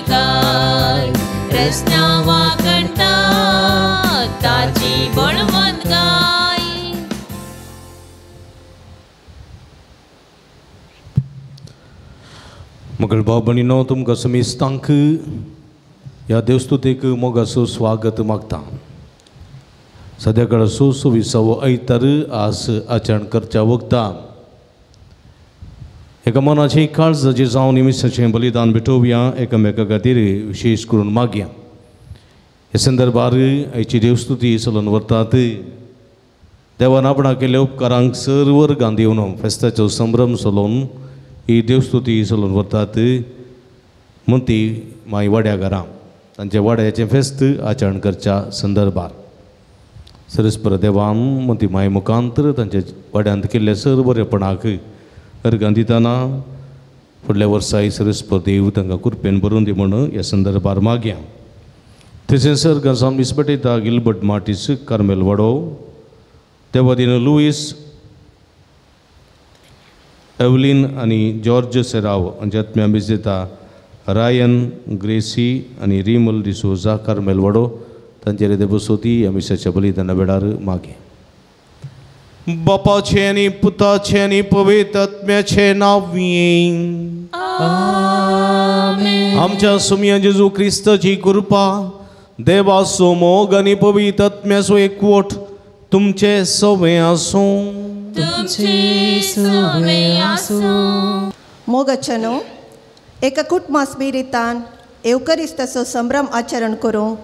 गाय रस्त्या वाकणटा ताची बळवंत गाय. मगळ भाव भयणीनो, तुमकां समेस्तांक ह्या देवस्तुतेक मोगाचो स्वागत मागता. सद्या काळाचो 26वो आयतार आज आचरण करच्या वखदां एका मनाचें काळजाचें जावन निमित्ताचें बलिदान भेटोवया एकामेका खातीर विशेश करून मागया. ह्या संदर्भार आयची देवस्तुती चलून व्हरतात. देवान आपणाक केल्ल्या उपकारांक सर वर्गां दिवन फेस्ताचो संभ्रम चलोवन ही देवस्तुती चलून व्हरतात. मोती माई वाड्या घरां तांच्या वाड्याचें फेस्त आचरण करच्या संदर्भार सरस्पर देवान मोती माई मुखांतर तांच्या वाड्यांत केल्ल्या सर बरेपणाक अर्गां दितना फुडल्या वर्साय सरस्पर देव तांकां कृपेन भरून दी म्हूण ह्या संदर्भार मागया. तशेंच सर्गां सावन मीस भेटयता गिलबर्ट मार्टीस कार्मेल वाडो, देवादीन लुईस एवलीन आनी जॉर्ज सेराव हांच्या आत्म्या मीस दिता रायन ग्रेसी आनी रिमल डिसोजा कार्मेल वाडो तांचेर देवसोती ह्या मिसाच्या बलिदाना वेळार मागे. बापाचें आनी पुताचें आनी पवित्र आत्म्याचें नांव. आमच्या सुमया जेजू क्रिस्ताची कृपा, देवाचो मोग आनी पवित्र आत्म्याचो एकवट तुमचे सवे आसूं. मोगाच्यानो, एका कुटुंबास बिरितान एवकरिस्ताचो संभ्रम आचरण करूंक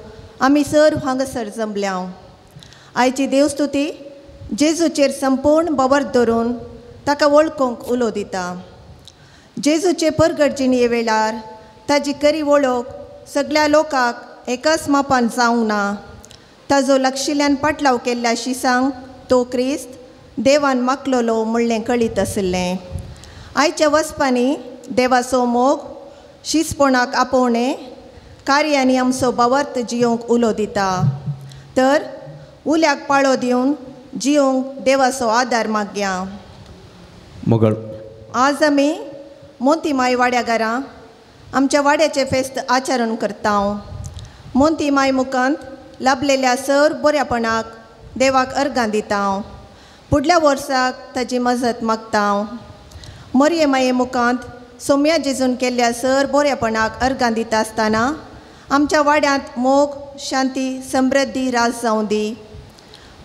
आमी सर हांगासर जमल्या. आयची देवस्तुती जेजूचेर संपूर्ण बवर धरून ताका वळखूंक उलो दिता. जेजूचे परगट जिणये वेळार ताजी खरी वळख सगळ्या लोकांक एकाच मापान जावंक ना. ताजो लागशिल्ल्यान पाटलाव केल्ल्या शिसांक तो क्रिस्त देवान मागलोलो म्हणलें कळीत आशिल्लें. आयच्या वचपांनी देवाचो मोग शिसपणाक आपोवणें कार्यांनी आमचो बावर्त जियोंक उलो दिता. तर उल्याक पाळो दिवन जियोंक देवाचो आदार मागया. मगळ आज आमी मोती माय वाड्या घरां आमच्या वाड्याचें फेस्त आचरण करता. मोती माय मुखांत लाभलेल्या सर बऱ्यापणाक देवाक अर्गां दिता. फुडल्या वर्साक ताजी मजत मागता. मोरये माये मुखांत सोम्या जेजून केल्ल्या सर बऱ्यापणाक अर्गां दिता आसतना आमच्या वाड्यांत मोग, शांती, समृद्धी राज जावं दी.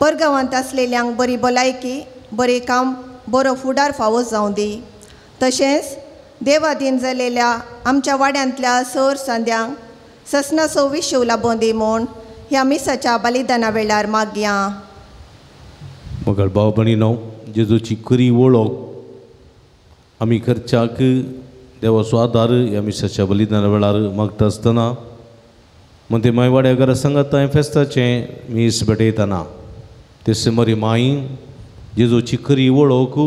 परगांवांत आसलेल्यांक बरी भलायकी, बरें काम, बरो फुडार फावो जावं दी. तशेंच देवाधीन जालेल्या आमच्या वाड्यांतल्या सर सांद्यांक ससनाचो विशव लाबों दी म्हूण ह्या मिसाच्या बलिदाना वेळार मागया. मगळ भाव भयणीनो, जेजूची खरी वळख आमी खर्चाक देवाचो आदार ह्या मिसाच्या बलिदाना वेळार मागता आसतना मग माय वाड्या घरा सांगात फेस्ताचें मीस भेटयतना तेस मरी माई जेजूची खरी वळख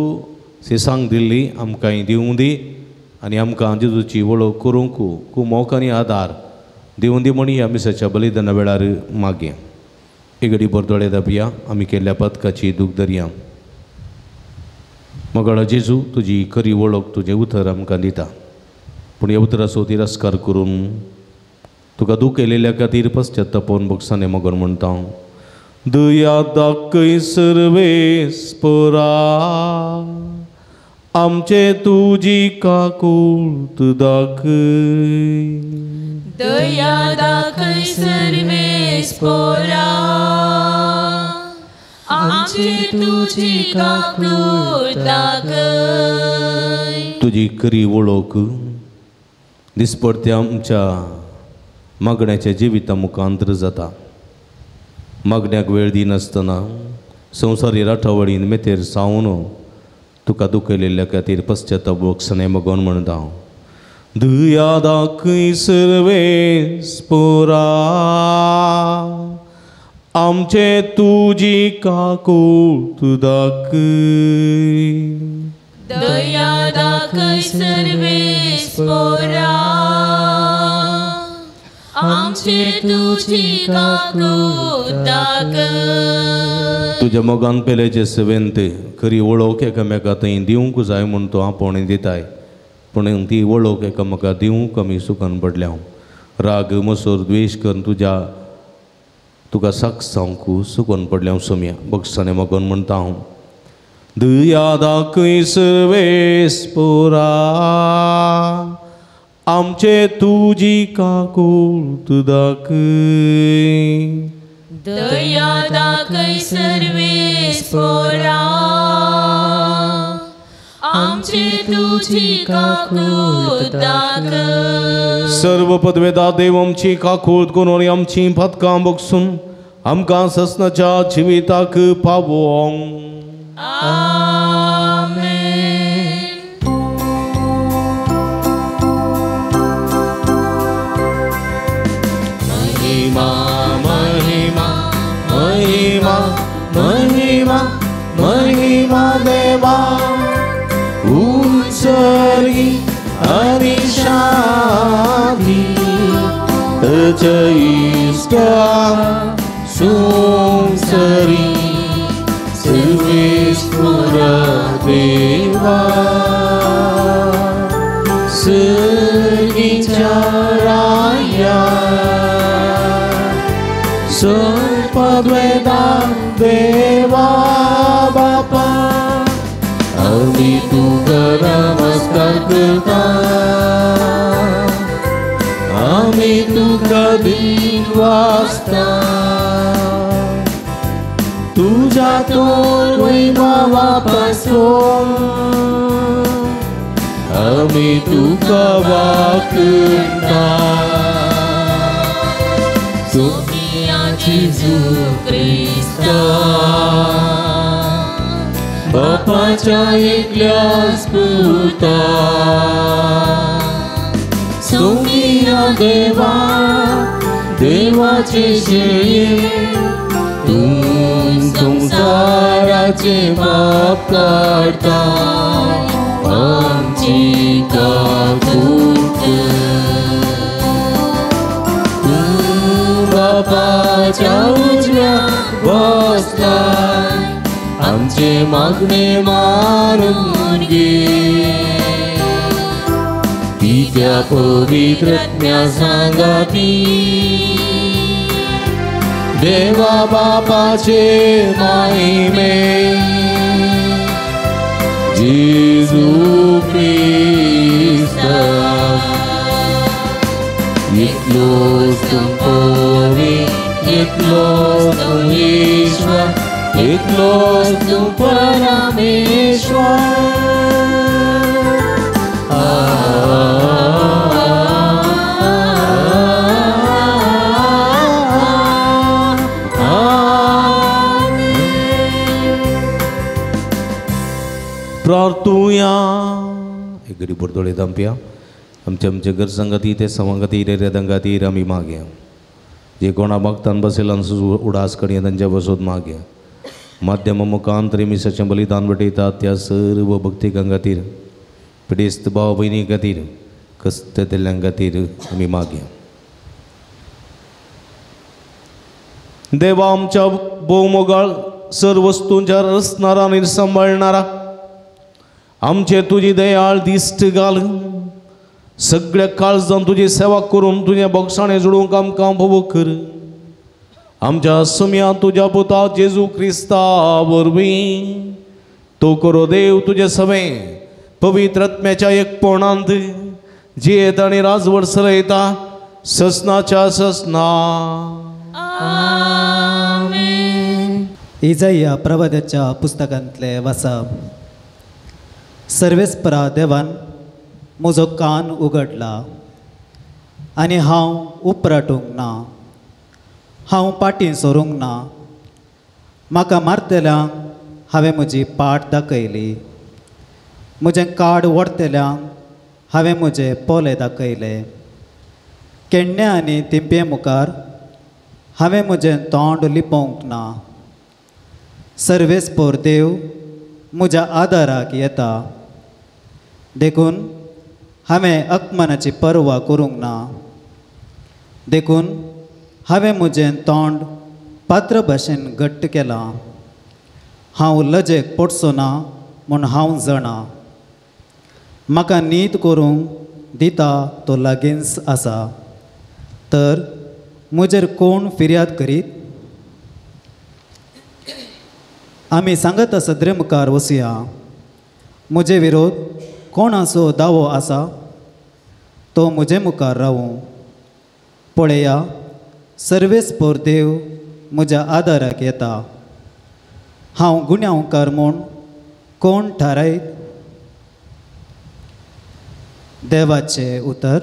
सेसांक दिल्ली आमकांय दिवं दी आनी आमकां जेजूची वळख करूंक कुमोक आनी आदार दिवं दी म्हूण ह्या मिसाच्या बलिदाना वेळार मागया. एक घडी दोळे दाबया, आमी केल्ल्या पदकाची दूख धरया. मगळा जेजू, तुजी खरी वळख तुजें उतर आमकां दिता, पूण ह्या उतराचो तिरस्कार करून तुका दूख केलेल्या खातीर पश्चातापोवन भोगसाने मगोन म्हणटा. दया दाखय सर्वेस्परा, आमचे तुजी काकूट दाखय. दया दाखय सर्वेस्परा, आमचे तुजी काकूट दाखय. तुजी खरी वळख दिसपडत्या आमच्या मागण्याच्या जिविता मुखांतर जाता. मागण्याक वेळ दिनासतना संवसारी राठावळीन मेतेर सावन तुका दुखयलेल्या खातीर पश्चाताप भोगसणे मगोन म्हणटा. दया दाखय सर्वेस्परा, आमचे तुजी काकूट दाखय. दया दाखय सर्वेस्परा, आमचे तुजी काकूट दाखय. तुज्या मोगान पेल्याचे सेवेंत खरी वळख एकामेका थंय दिवंक जाय म्हूण तूं आपोवणें दिताय, पूण ती वळख एकामेका दिवंक आमी सुकान पडल्या. राग मसोर द्वेश करून तुज्या तुका साक्ष जावंक सुकोन पडलें हांव सोम्या बक्षाने मागून म्हणटा हांव दया दाखय सर्वेस्पोरा आमचे तुजी काकूट दाखय दया दाखय सर्वेस्पोरा आमचे तुजी काकूट दाखय. सर्व पदवेदा देव आमची काकूट करून आमची पदकां बक्षून आमकां ससनाच्या जिविताक पावोवंक. आमेन. महिमा महिमा महिमा महिमा महिमा देवा उंचरी आनी शांती तुझ्या इश्टा सुंसरी सर्वेस्पोरा देवा सर्गीच्या राया सर्पद्वेदा देवा बापा आमी तुका नमस्कार करता आमी तुका दिवासता तुझ्या तोर वैभवा पासून आमी तुका वाकता. सोमिया जेजू क्रिस्ता बापाच्या एकल्याच पुता सोमिया देवा देवाचे शेळये तूं संवसाराचे पाप काडटा आमची काकूट तूं बापाच्या उजव्या बसला आमचे मागणे मानून घे पित्या पवित्रज्ञा सांगाती देवा बापाचे महिमे जेजू क्रिस्ता एकलोच तूं पवी एकलोच तूं ईश्वर एकलोच तूं परमेश्वर. प्रार्थुया एक गरीब बोर्दोळे दामप्या आमच्या आमच्या गरजां ते सवांगती रेदांगातीर आमी मागया जे कोणा मागतान बसयलान उडास कडया तांच्या बसोत मागया माध्यम मुखांतरे मिसाचें बलिदान भेटयतात त्या सर्व भक्तिकां खातीर पिडेस्त भाव भयणी खातीर कस्त दिल्ल्यां खातीर आमी मागया. देवा आमच्या भोवमोगाळ सर वस्तूंच्या रचणारा आनी सांबाळणारा आमचे तुजी दयाळ दिश्ट घाल सगळ्या काळजान तुजी सेवा करून तुजें बक्षाणें जोडूंक आमकां भोव कर. आमच्या सुम्या तुज्या पुता जेजू क्रिस्ता वरवीं तो करो देव तुजें सवें पवित्र आत्म्याच्या एकपणांत जियेत आनी राजवट चलयता ससनाच्या ससना. आमेन. इजाया प्रवाद्याच्या पुस्तकांतले वाचप. सर्वेस्परा देवान म्हजो कान उगडला आनी हांव उपराटूंक ना, हांव पाटीं सरूंक ना. म्हाका मारतल्यांक हांवें म्हजी पाट दाखयली, म्हजें कार्ड ओडतल्यांक हांवें म्हजे पोले दाखयले. केण्ण्या आनी तिंपे मुखार हांवें म्हजें तोंड लिपोवंक ना. सर्वेस्पोर देव म्हज्या आदाराक येता, देखून हांवें अपमानाची पर्वा करूंक ना. देखून हांवें म्हजें तोंड पात्र भाशेन घट्ट केलां. हांव लजेक पडचो ना म्हूण हांव जाणा. म्हाका नीत करूंक दिता तो लागींच आसा. तर म्हजेर कोण फिर्याद करीत? आमी सांगत सदरे मुखार वसया. म्हजे विरोध कोणाचो दावो आसा तो म्हजे मुखार रावूं. पळया, सर्वेस्पोर देव म्हज्या आदाराक येता. हांव गुन्यांवकार म्हूण कोण थारायत? देवाचें उतर.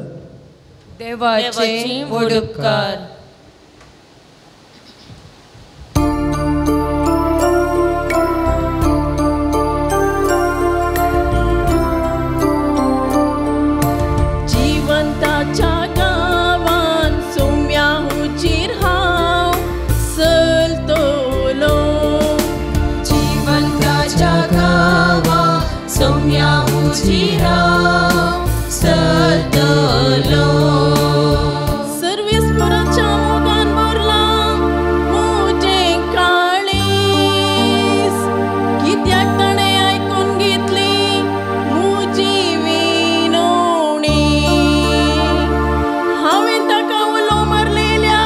देवाचे व्हड उपकार. जिवंताच्या गांवान सोम्या हुजीर हांव चलतलो. जिवंताच्या गांवान सोम्या हुजीर हांव चलतलो. सर्वेस्पराच्या मोगान भरलां म्हजें काळीज, कित्याक ताणें आयकून घेतली म्हजी विनवणी. हांवें ताका उलो मारलेल्या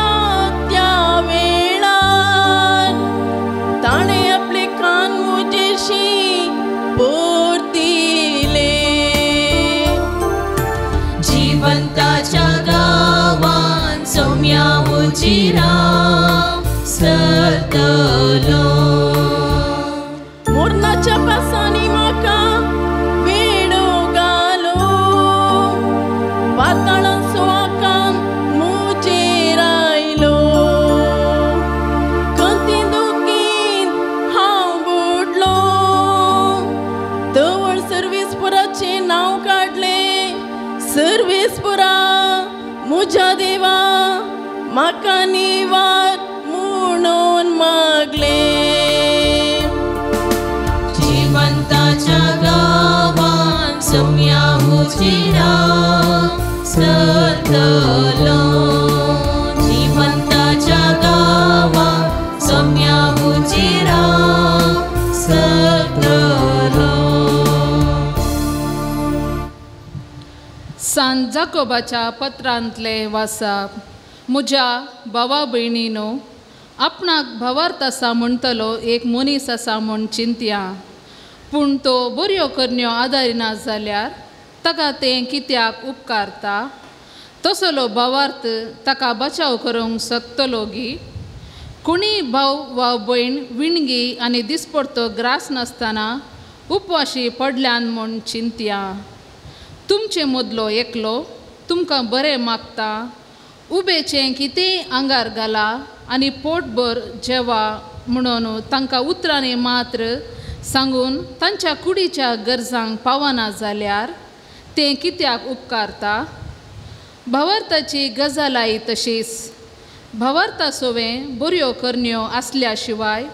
त्या वेळार ताणें आपले कान म्हजेशी परतिले. जिवंताच्या गांवान सोम्या हुजीर हांव चलतलो. मोरनाच्या पासांनी म्हाका वेडो घालो, पाताळांचो आकांत म्हजेर आयलो. कंती दुखीन हांव बुडलो, तवळ सर्वेस्पराचें नांव काडलें. सर्वेस्परा म्हज्या देवा म्हाका निवार म्हणून मागलें. जिवंताच्या गांवान सोम्या हुजीर हांव चलतलो. जिवंताच्या गांवान सोम्या हुजीर हांव चलतलो. सांत जाकोबाच्या पत्रांतले वासाप. म्हज्या भावा भयणीनो, आपणाक भावार्थ आसा म्हणटलो एक मनीस आसा म्हूण चिंतया, पूण तो बऱ्यो करण्यो आदारिना जाल्यार ताका तें कित्याक उपकारता? तसलो भावार्थ ताका बचाव करूंक शकतलो गी? कोणीय भाव वा भयण विणगी आनी दिसपडतो ग्रास नासतना उपवाशी पडल्यान म्हूण चिंतया. तुमचे मदलो एकलो तुमकां बरें मागता, उबेचें कितेंय आंगार घाला आनी पोटभर जेवा म्हणून तांकां उतरांनी मात्र सांगून तांच्या कुडीच्या गरजांक पावना जाल्यार तें कित्याक उपकारता? भावार्थाची गजालाय तशीच. भावार्था सोवें बऱ्यो करण्यो आसल्या शिवाय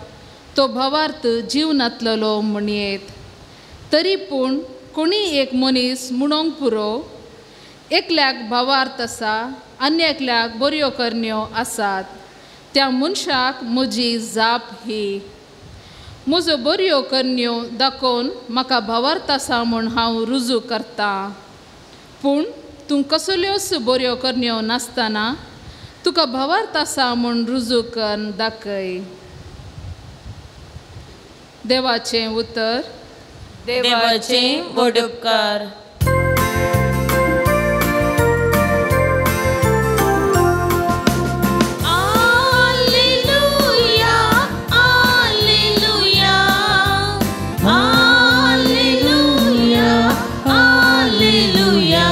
तो भावार्थ जीवनांतलो म्हणयेत. तरी पूण कोणी एक मनीस म्हणोंक पुरो, एकल्याक भावार्थ आसा आनी एकल्याक बऱ्यो करण्यो आसात. त्या मनशाक म्हजी जाप ही, म्हजो बऱ्यो करण्यो दाखोवन म्हाका भावार्थ आसा म्हूण हांव रुजू करता. पूण तूं कसल्योच बऱ्यो करण्यो नासतना तुका भावार्थ आसा म्हूण रुजू करून दाखय. देवाचें उतर. देवाचे व्हड उपकार. Alleluia, alleluia, alleluia, alleluia.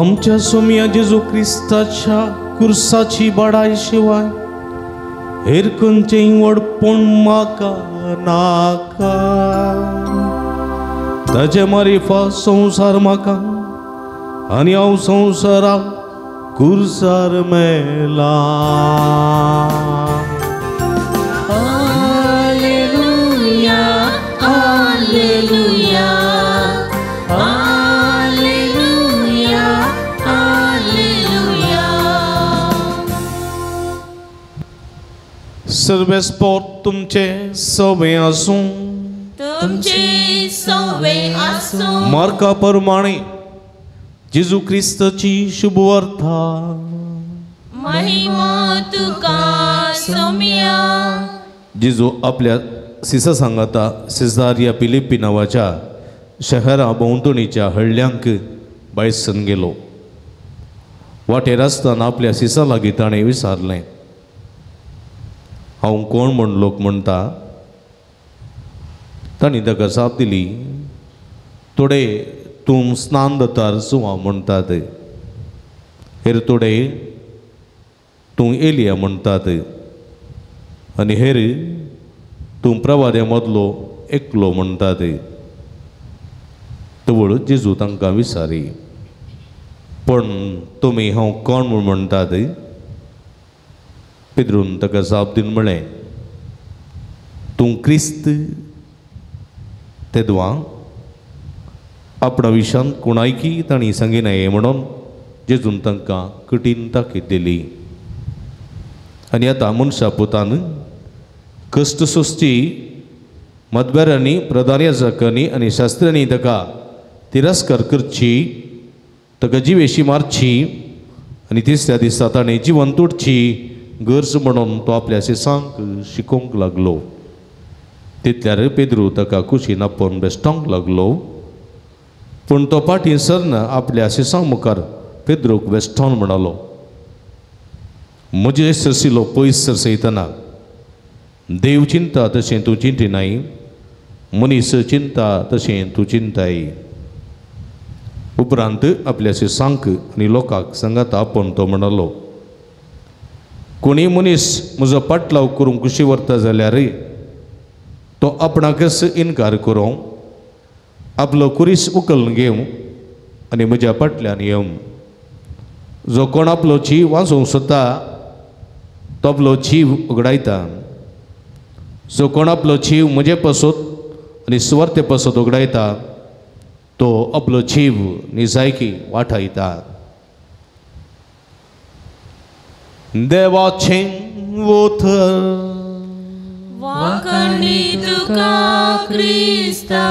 आमच्या सोम्या जेजू क्रिस्ताच्या कुर्साची बडाय शिवाय हेर खंयचेंय व्हडपण म्हाका नाका. ताजे मारिफा संवसार म्हाका आनी हांव संवसाराक कुर्सार मेला. Alleluia, alleluia, alleluia, alleluia. सर्वेस्पोर तुमचे सवे आसूं. तुमचे सवे आसूं. मार्का प्रमाणे जेजू क्रिस्ताची शुभवार्ता. महिमा तुका सोम्या. जेजू आपल्या सिसा सांगाता सिजारिया फिलिप्पी नांवाच्या शहरा भोंवतणीच्या हळ्यांक बायसन गेलो. वाटेर आसतना आपल्या सिसा लागीं ताणें विचारलें, हांव कोण म्हूण लोक म्हणटा? तांणी ताका जाप दिली, थोडे तूं स्नान दतार जुवांव म्हणटात, हेर थोडे तूं एलिया म्हणटात, आनी हेर तूं प्रवाद्या मदलो एकलो म्हणटात. तवळ जेजू तांकां विचारी, पण तुमी हांव कोण म्हूण म्हणटात? पेद्रून ताका जाप दिवन म्हळें, तूं क्रिस्त. तेदवा आपणा विशांत कोणायकी तांणी सांगिनाये म्हणून जेजून तांकां कठीण ताकीद दिली. आनी आतां मनशा पुतान कश्ट सोंसची, मतबेरांनी, प्रधान याजकांनी आनी शास्त्र्यांनी ताका तिरस्कार करची, ताका जिवेशी मारची आनी तिसऱ्या दिसा ताणें जिवन तोडची गरज म्हणून तो आपल्या शिसांक शिकोवंक लागलो. तितल्यार पेद्रू ताका कुशीन आपोवन बेश्टोंक लागलो, पूण तो फाटीं सरना आपल्या शिसां मुखार पेद्रूक बेश्टोन म्हणालो, म्हजे सरसिलो पयस सरसयतना देव चिंता तशें तूं चिंतिनाय, मनीस चिंता तशें तूं चिंताय. उपरांत आपल्या शिसांक आनी लोकांक सांगाता आपोवन तो म्हणालो, कोणीय मनीस म्हजो पाटलाव करूंक कुशी व्हरता जाल्यार तो आपणाकच इनकार करूं, आपलो कुरीस उखलून घेवं आनी म्हज्या फाटल्यान येवं. जो कोण आपलो जीव वाचोवंक सोदता तो आपलो जीव उगडायता, जो कोण आपलो जीव म्हजे पासत आनी सुवार्थे पासत उगडायता तो आपलो जीव निजायकी वाटायता. देवाचें उतर. वाखाणी तुका क्रिस्ता.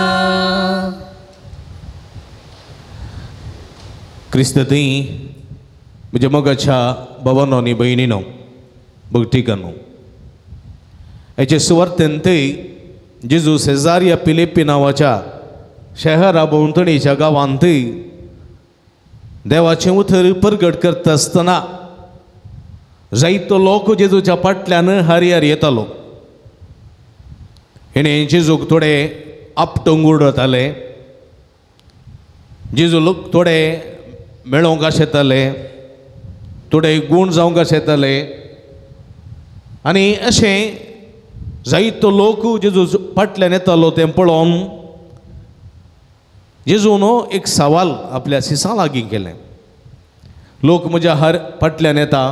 क्रिस्त थंय म्हज्या मोगाच्या भावानो आनी भयणीनो, भक्तिकानो, हेचे सुवार्थेन थंय जेजू सेजारिया फिलिप्पी नांवाच्या शहरा भोंवतणीच्या गांवांत देवाचें उतर परगट करता आसतना जायतो लोक जेजूच्या फाटल्यान हरिहर येतालो. हेणें जेजूक थोडे आपटोंग उडयताले, जेजू लोक थोडे मेळोवंक आशेताले, थोडे गूण जावंक आशेताले, आनी अशें जायतो लोक जेजू फाटल्यान येतालो तें पळोवन जेजून एक सवाल आपल्या सिसां लागीं केलें, लोक म्हज्या हर फाटल्यान येता.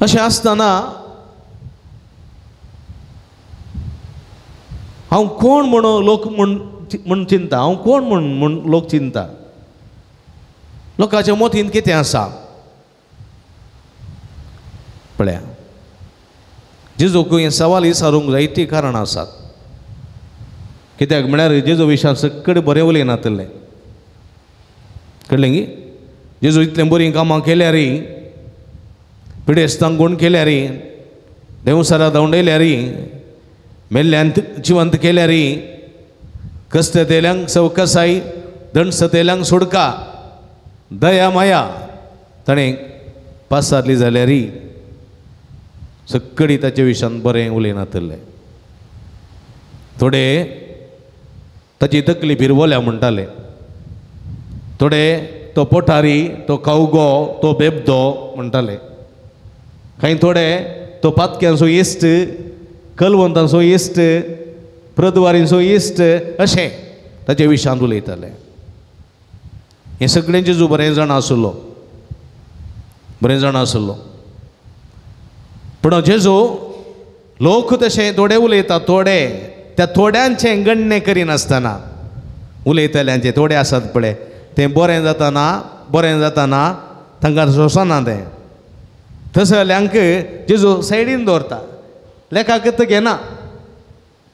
अशें आसतना हांव कोण म्हूण लोक म्हूण चिंता, हांव कोण म्हूण म्हूण लोक चिंता, लोकांच्या मतींत कितें आसा पळया. जेजूक हें सवाल विचारूंक जायतीं कारणां आसात. कित्याक म्हळ्यार जेजू विशान सकड बरें उलयनातलें, कळ्ळें गी? जेजू इतलें बरीं कामां केल्यार, पिडेस्तांक गूण केल्यार, देंवसारा धांवडयल्यार, मेल्ल्यान जिवंत केल्यार, कश्ट तेल्यांक सवकसाय, दंड तेल्यांक सोडका, दया माया ताणें पासारली जाल्यार सकडी ताचे विशान बरें उलयनातलें. थोडे ताची तकली फिरवल्या म्हणटाले, थोडे तो पोठारी, तो कावगो, तो बेबदो म्हणटाले, कांय थोडे तो पातक्यांचो इश्ट, कलवंतांचो इश्ट, प्रद्वारींचो इश्ट अशें ताचे विशांत उलयताले. हें सगळें जेजू बरें जाणा आसलो, बरें जाणा आसलो. पूण जेजू लोक तशें थोडे उलयता, थोडे त्या थोड्यांचें गण्णें करिनासतना उलयतल्यांचे थोडे आसात पळय, तें बरें जाताना बरें जाताना तांकां सोंसना तें, तसल्यांक जेजू सायडीन दवरता, लेखाकत घेना,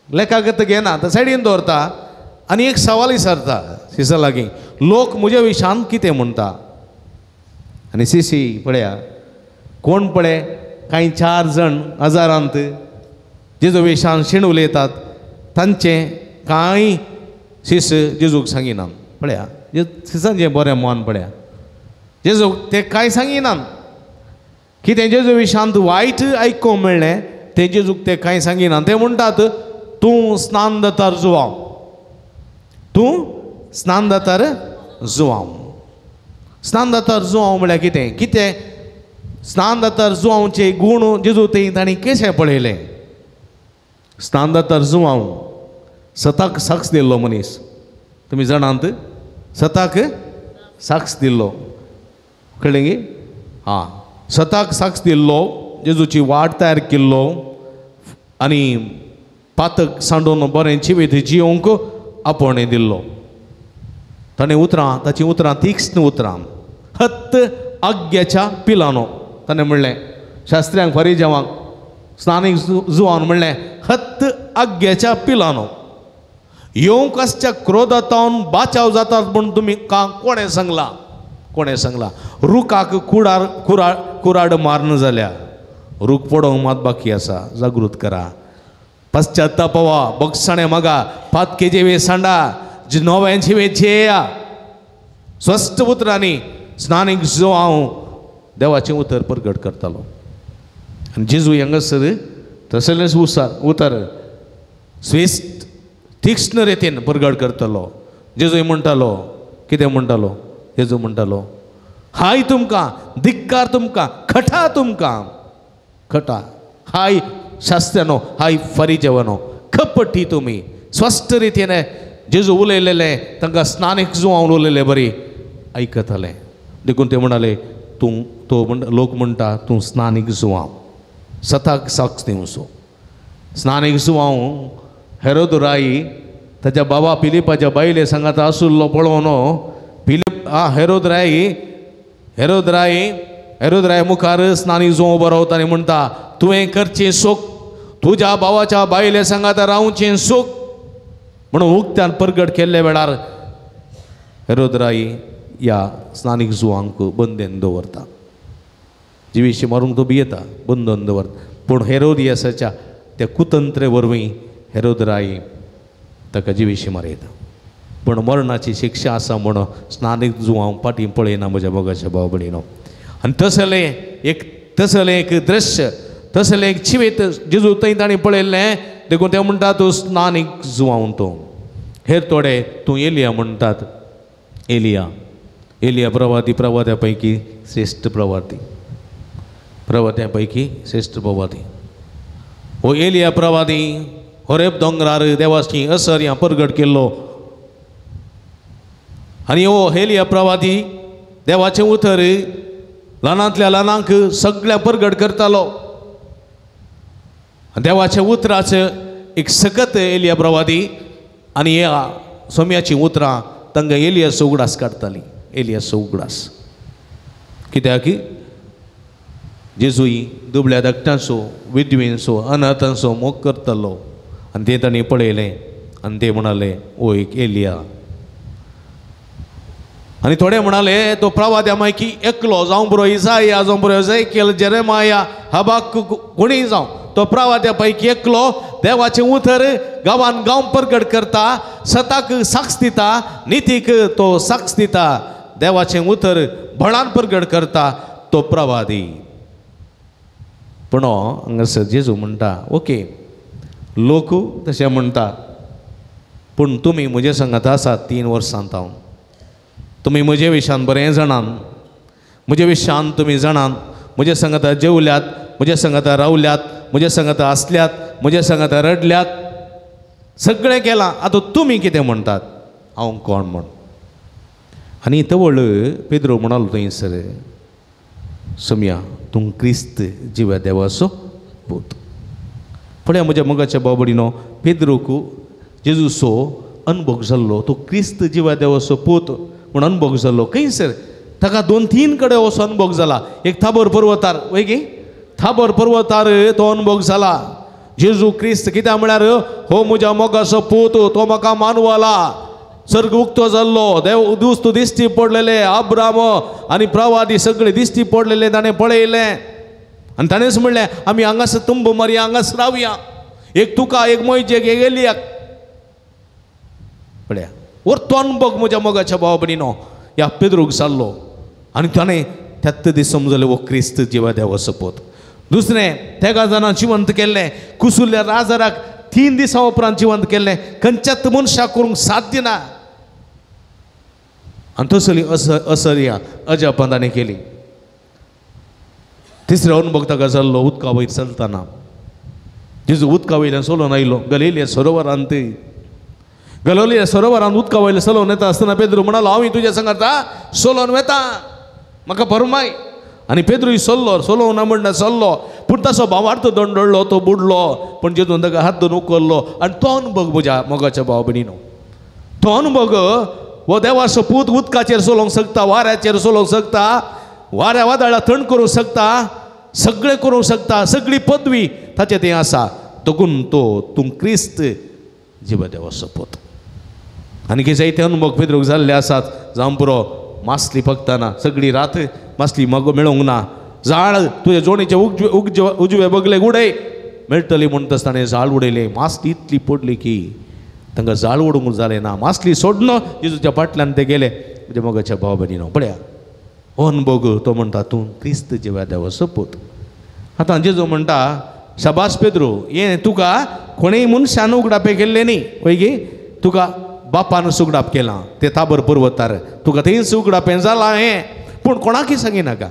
लेखाकत घेना, तो सायडीन दवरता आनी एक सवाल विचारता शिसा लागीं, लोक म्हज्या विशांत कितें म्हणटा? आनी सिसी पळया कोण पळय कांय 4 जण हजारांत जेजू वेशान शेण उलयतात तांचें कांय शिस जेजूक सांगिना. पळया शिसांचें बरें मन पळया जेजूक ते कांय सांगिना. कितें जेजू विशांत वायट आयकूंक मेळ्ळें तें जेजूक ते कांय सांगिना. ते म्हणटात तूं स्नान दातार जुवांव, तूं स्नान दातार जुवांव. स्नान दातार जुवांव म्हळ्यार कितें? कितें स्नान दातार जुवांवचे गूण जेजू थंय तांणी कशें पळयलें? स्नान दातार जुवांव सताक साक्ष दिल्लो मनीस, तुमी जाणांत सताक साक्ष दिल्लो, कळ्ळें गी? आं, सताक साक्ष दिल्लो, जेजूची वाट तयार केल्लो आनी पातक सांडून बरें जिवीत जियोंक आपोवणें दिल्लो. ताणें उतरां, ताचीं उतरां तीक्ष्ण उतरां, हत्त आग्याच्या पिलानो ताणें म्हणलें शास्त्र्यांक फरिजेवांक स्नानीक जुवान म्हणलें हत्त आग्याच्या पिलानो येवंक आसच्या क्रोधातावन बाचाव जातात म्हूण तुमी कोणें सांगलां? कोणें सांगलां? रुखाक कुडार कुराड कुराड मारन जाल्या रूख पडोवंक मात बाकी आसा. जागृत करा, पश्चातापवा, बगसाणे मागा, पातके जेवे सांडा, नव्यान जिवे जेया. स्वस्थ उतरांनी स्नानीक जो हांव देवाचें उतर परगट करतालो. आनी जेजू हांगासर तसलेंच उसार उतर स्वेस्ट तीक्ष्ण रितीन परगट करतालो. जेजू म्हणटालो, कितें म्हणटालो? जेजू म्हणटालो हाय तुमकां, धिक्कार तुमकां, खटा तुमकां, खटा. हाय शास्त्र्यानो, हाय फरिजेवानो, खपटी तुमी. स्वस्थ रितीन जेजू उलयलेलें तांकां स्नानीक जुवान उलयलें बरी आयकतालें. देखून ते म्हणाले तूं तो लोक म्हणटा तूं स्नानीक जुवांव, सताक साक्ष दिवचो. स्नानीक जुवांव हेरोद राय ताच्या बाबा पिलिपाच्या बायले सांगाता आसुल्लो पळोवन पिलिप हेरोद राय मुखार स्नानीक जुवांव उबो रावता आनी म्हणटा तुवें करचें सूख, तुज्या भावाच्या बायले सांगाता रावचें सूख म्हणून उक्त्यान परगट केल्ल्या वेळार हेरोद राय ह्या स्नानीक जुवांक बंदेन दवरता. जिवीशी मारूंक तो भियेता, बंदन दवरता. पूण हेरोदियासाच्या त्या कुतंत्रे वरवीं हेरोद राय ताका जिवीशी मारयता. पूण मरणाची शिक्षा आसा म्हूण स्नानीक जुवांव फाटीं पळयना म्हज्या मोगाच्या भाव भयणीनो. आनी तसलें एक दृश्य, तसलें एक जिवीत जेजू थंय तांणी पळयल्लें. देखून ते म्हणटा तूं स्नानीक जुवांव तूं. हेर थोडे तूं एलिया म्हणटात. एलिया, एलिया प्रवादी, प्रवाद्या पैकी श्रेश्ठ प्रवादी, प्रवाद्या पैकी श्रेश्ठ प्रवादी. हो एलिया प्रवादी होरेब दोंगरार देवाची असर ह्या परगट केल्लो. आनी हो एलिया प्रवादी देवाचें उतर ल्हानांतल्या ल्हानांक सगळ्या परगट करतालो. देवाच्या उतराचें एक सकत एलिया प्रवादी आनी ह्या सोम्याचीं उतरां तांकां एलियाचो उगडास काडटालीं. एलियाचो उगडास कित्याक जेजूय दुबळ्या धाकट्यांचो, विधवेंचो, अनाथांचो मोग करतालो. आनी तें तांणी पळयलें आनी ते म्हणाले ओ एक एलिया. आनी थोडे म्हणाले तो प्रवाद्या मायकी एकलो, जावं बरो इजाया, जावं बरो एजेकियल, जेरेमाया, हबाक, कोणीय जावं, तो प्रवाद्या पैकी एकलो देवाचें उतर गांवान गांव परगट करता, सताक साक्ष दिता, नितीक तो साक्ष दिता, देवाचें उतर बळान परगट करता तो प्रवादी. पूण हांगासर जेजू म्हणटा ओके लोक तशें म्हणटा, पूण तुमी म्हजे सांगात आसात 3 वर्सां हांव, तुमी म्हजे विशान बरें जाणान, म्हजे विशान तुमी जाणान, म्हजे सांगाता जेवल्यात, म्हजे सांगाता रावल्यात, म्हजे सांगाता आसल्यात, म्हजे सांगाता रडल्यात, सगळें केलां. आतां तुमी कितें म्हणटात हांव कोण म्हण? आनी तवळ पेद्रो म्हणालो थंयसर सोम्या तूं क्रिस्त जिव्या देवाचो पूत. पळया म्हज्या मोगाच्या बाबडीनो, पेद्रोक जेजूचो अनुभव जाल्लो, तो क्रिस्त जिव्या देवाचो पूत म्हूण अनुभव जाल्लो. खंयसर ताका 2-3 कडेन असो अनुभव जाला. एक थाबोर पर्वतार, वय गी थाबोर पर्वतार तो अनुभव जाला. जेजू क्रिस्त कित्याक म्हळ्यार हो म्हज्या मोगाचो पूत, तो म्हाका मानवला, सर्ग उक्तो जाल्लो, देव दुस्त दिश्टी पडलेले, अब्राम आनी प्रवादी सगळे दिश्टी पडलेले ताणें पळयलें. आनी ताणेंच म्हणलें आमी हांगासर तुंब मारया, हांगासर रावया, एक तुका, एक मोयजेक, एक एलियाक. पळया वरतो अनुभव म्हज्या मोगाच्या भावा भयणीनो ह्या पेद्रूक जाल्लो. आनी ताणें त्याच दीस समजलें हो क्रिस्त जिवा देवा सोपोत. दुसरें तेगा जाणां जिवंत केल्लें, कुसुल्ल्या राजाराक 3 दिसां उपरांत जिवंत केल्लें, खंयच्याच मनशाक करूंक साध्य ना. आनी तसली असर्या अजापां ताणें केली. तिसरो अनुभव ताका जाल्लो उदका वयर चलतना. जेजू उदका वयल्यान चलोवन आयलो गलिलिया सरोवरांत. गलिलिया सरोवरांत उदका वयल्यान चलोवन येता आसतना पेद्रू म्हणालो हांव तुज्या सांगाता चलोवन वेता, म्हाका फरमाय. आनी पेद्रूय चल्लो, चलोवना ना म्हणना चल्लो, पूण तसो भावार्थ दंडळ्ळो, तो बुडलो. पूण जेजून ताका हात धरून उखल्लो. आनी तो अनुभव म्हज्या मोगाच्या भाव भयणीनो, तो अनुभव हो देवाचो पूत उदकाचेर चलोवंक शकता, वाऱ्याचेर चलोवंक शकता, वाऱ्या वादळा थंड करूंक शकता, सगळें करूंक शकता, सगळी पदवी ताचें तें आसा. देखून तो तूं क्रिस्त जिवा देवाचो पूत. आनी कितें जायते अनुभव पेद्रूक जाल्ले आसात. जावं पुरो मासली पकतना सगळी रात मासली मगो मेळोंक ना, जाळ तुज्या जोणीचे उजवे बगले उडय मेळटली म्हणटच ताणें जाळ उडयलें. मासली इतली पडली की तांकां जाळ उडोवंक जालें ना. मासली सोडन जेजूच्या फाटल्यान ते गेले. म्हज्या मोगाच्या भाव भयणीनो पळया हो अनुभव तो म्हणटा तूं क्रिस्त जिवा देवाचो पूत. आतां जेजू म्हणटा शाबास पेद्रू, हें तुका कोणेय मनशान उगडापें केल्लें न्ही, वय गी, तुका बापान उगडाप केलां ते ताबर पर्वतार, तुका थंयच उगडापें जालां हें, पूण कोणाकय सांगिनाका.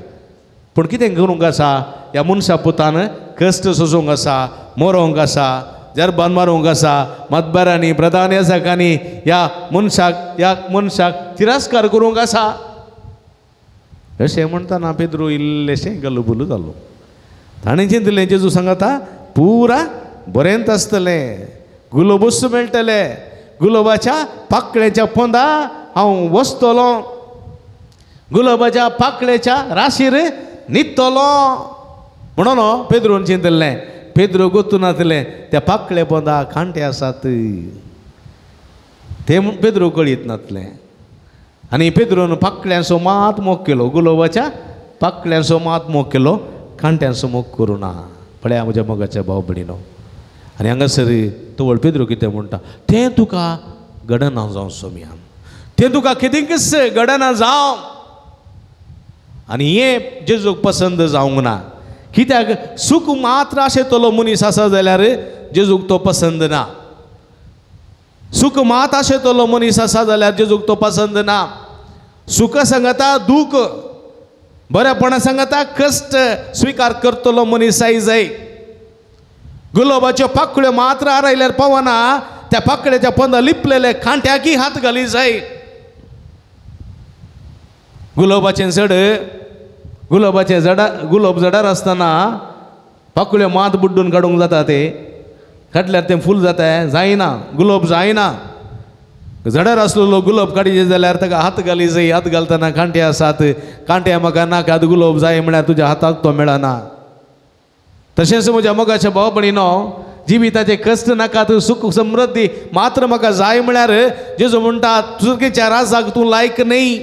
पूण कितें करूंक आसा, ह्या मनशा पुतान कश्ट सोसूंक आसा, मरोंक आसा, जरबान मारूंक आसा, मतबारांनी प्रधान याजकांनी ह्या मनशाक तिरस्कार करूंक आसा. अशें म्हणटना पेद्रू इल्लेशें गलुबुलू जालो. ताणें चिंतलें जेजू सांगता पुरा बरेंच आसतलें, गुलोबूच मेळटले, गुलोबाच्या पाकळेच्या पोंदा हांव वसतलो, गुलाबाच्या पाकळेच्या राशीर न्हिदतलो म्हणून पेद्रून चिंतलें. पेद्रू गोतून नासलें त्या पाकळे पोंदा कांटे आसात ते पेद्रू कळीत नासलें. आनी पेद्रून पाकळ्यांचो मात मोग केलो, गुलाबाच्या पाकळ्यांचो मात मोग केलो, कांट्यांचो मोग करूं ना. पळया म्हज्या मोगाच्या भाव भयणीनो. आनी हांगासर तवळ पेद्रू कितें म्हणटा, तें तुका घडना जावं सोम्या, तें तुका कितेंकच घडना जावं. आनी हें जेजूक पसंद जावंक ना. कित्याक सूख मात्र आशेतलो मनीस आसा जाल्यार जेजूक तो पसंद ना. सूख मात आशेतलो मनीस आसा जाल्यार जेजूक तो पसंद ना. सुख सांगता दूख, बरेपणा सांगता कश्ट स्विकार करतलो मनीस आय जाय. गुलाबाच्यो पाकळ्यो मात्र आरायल्यार पावना, त्या पाकळ्याच्या पोंदा लिपलेले कांट्याकी हात घाली जाय. गुलाबाचें झड, गुलाबाचें झाडा, गुलाब झाडार आसतना पाकळ्यो मात बुड्डून काडूंक जाता, ते काडल्यार तें फूल जाता, जायना, गुलाब जायना. झाडार आसलेलो गुलाब काडीचे जाल्यार ताका हात घाली जाय. हात घालतना कांटे आसात, कांटे म्हाका नाकात, गुलाब जाय म्हळ्यार तुज्या हाताक तो मेळना. तशेंच म्हज्या मोगाच्या भाव भयणीनो, जिविताचे कश्ट नाकात, सुख समृद्धी मात्र म्हाका जाय म्हळ्यार जेजू म्हणटा चुकीच्या राजाक तूं लायक न्ही,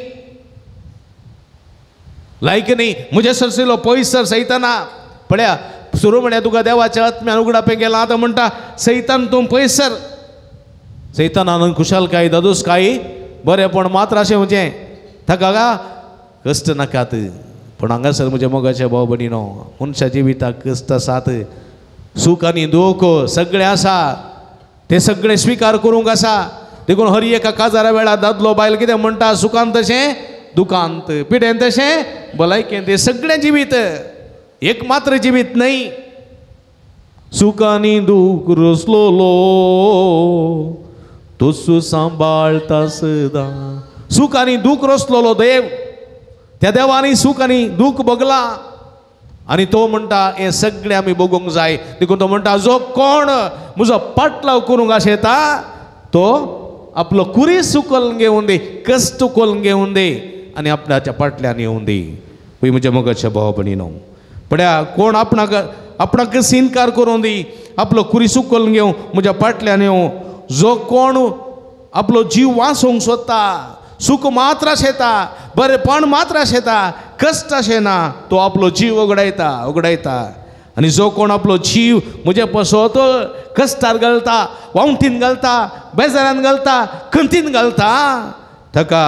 लायक न्ही. म्हज्या सरसिलो पयस सर सैताना. पळया सुरू म्हळ्यार तुका देवाच्या आत्म्यान उगडापें केलां, आतां म्हणटा सैतान तूं पयस सर. सैतानान खुशालकाय दादोसकाय बरेंपण मात्र अशें म्हणचें ताका गा कश्ट नाकात. पूण हांगासर म्हज्या मोगाच्या भाव भयणीनो, मनशा जिविताक कश्ट आसात, सूख आनी दूख सगळें आसा, तें सगळें स्विकार करूंक आसा. देखून हर एका काजारा वेळार दादलो बायल कितें म्हणटा, सुखान तशें दुखांत, पिडेन तशें भलायकेन, तें सगळें जिवीत एक मात्र जिवीत न्हय. सूख आनी दूख रसलोलो तोसू सांबाळटा सदां. सूख आनी दूख रसलोलो देव, त्या देवांनी सूख आनी दूख भोगला आनी तो म्हणटा हें सगळें आमी भोगूंक जाय. देखून तो म्हणटा जो कोण म्हजो पाटलाव करूंक आशेता तो आपलो कुरीस उखलून घेवन दी, कश्ट उखलून घेवन दी आनी आपल्याच्या पाटल्यान येवन दी. म्हज्या मोगाच्या भाव भयणीनो, पळया कोण आपणाक आपणाक इनकार करून दी, आपलो कुरीस उखलून घेवन म्हज्या पाटल्यान येवं. जो कोण आपलो जीव वाचोवंक सोदता, सुख मात्र आशेता, बरेपण मात्र आशेता, कश्ट आशेना, तो आपलो जीव उगडायता उगडायता. आनी जो कोण आपलो जीव म्हजे पसत कश्टार घालता, वावटीन घालता, बेजारान घालता, खंतीन घालता, ताका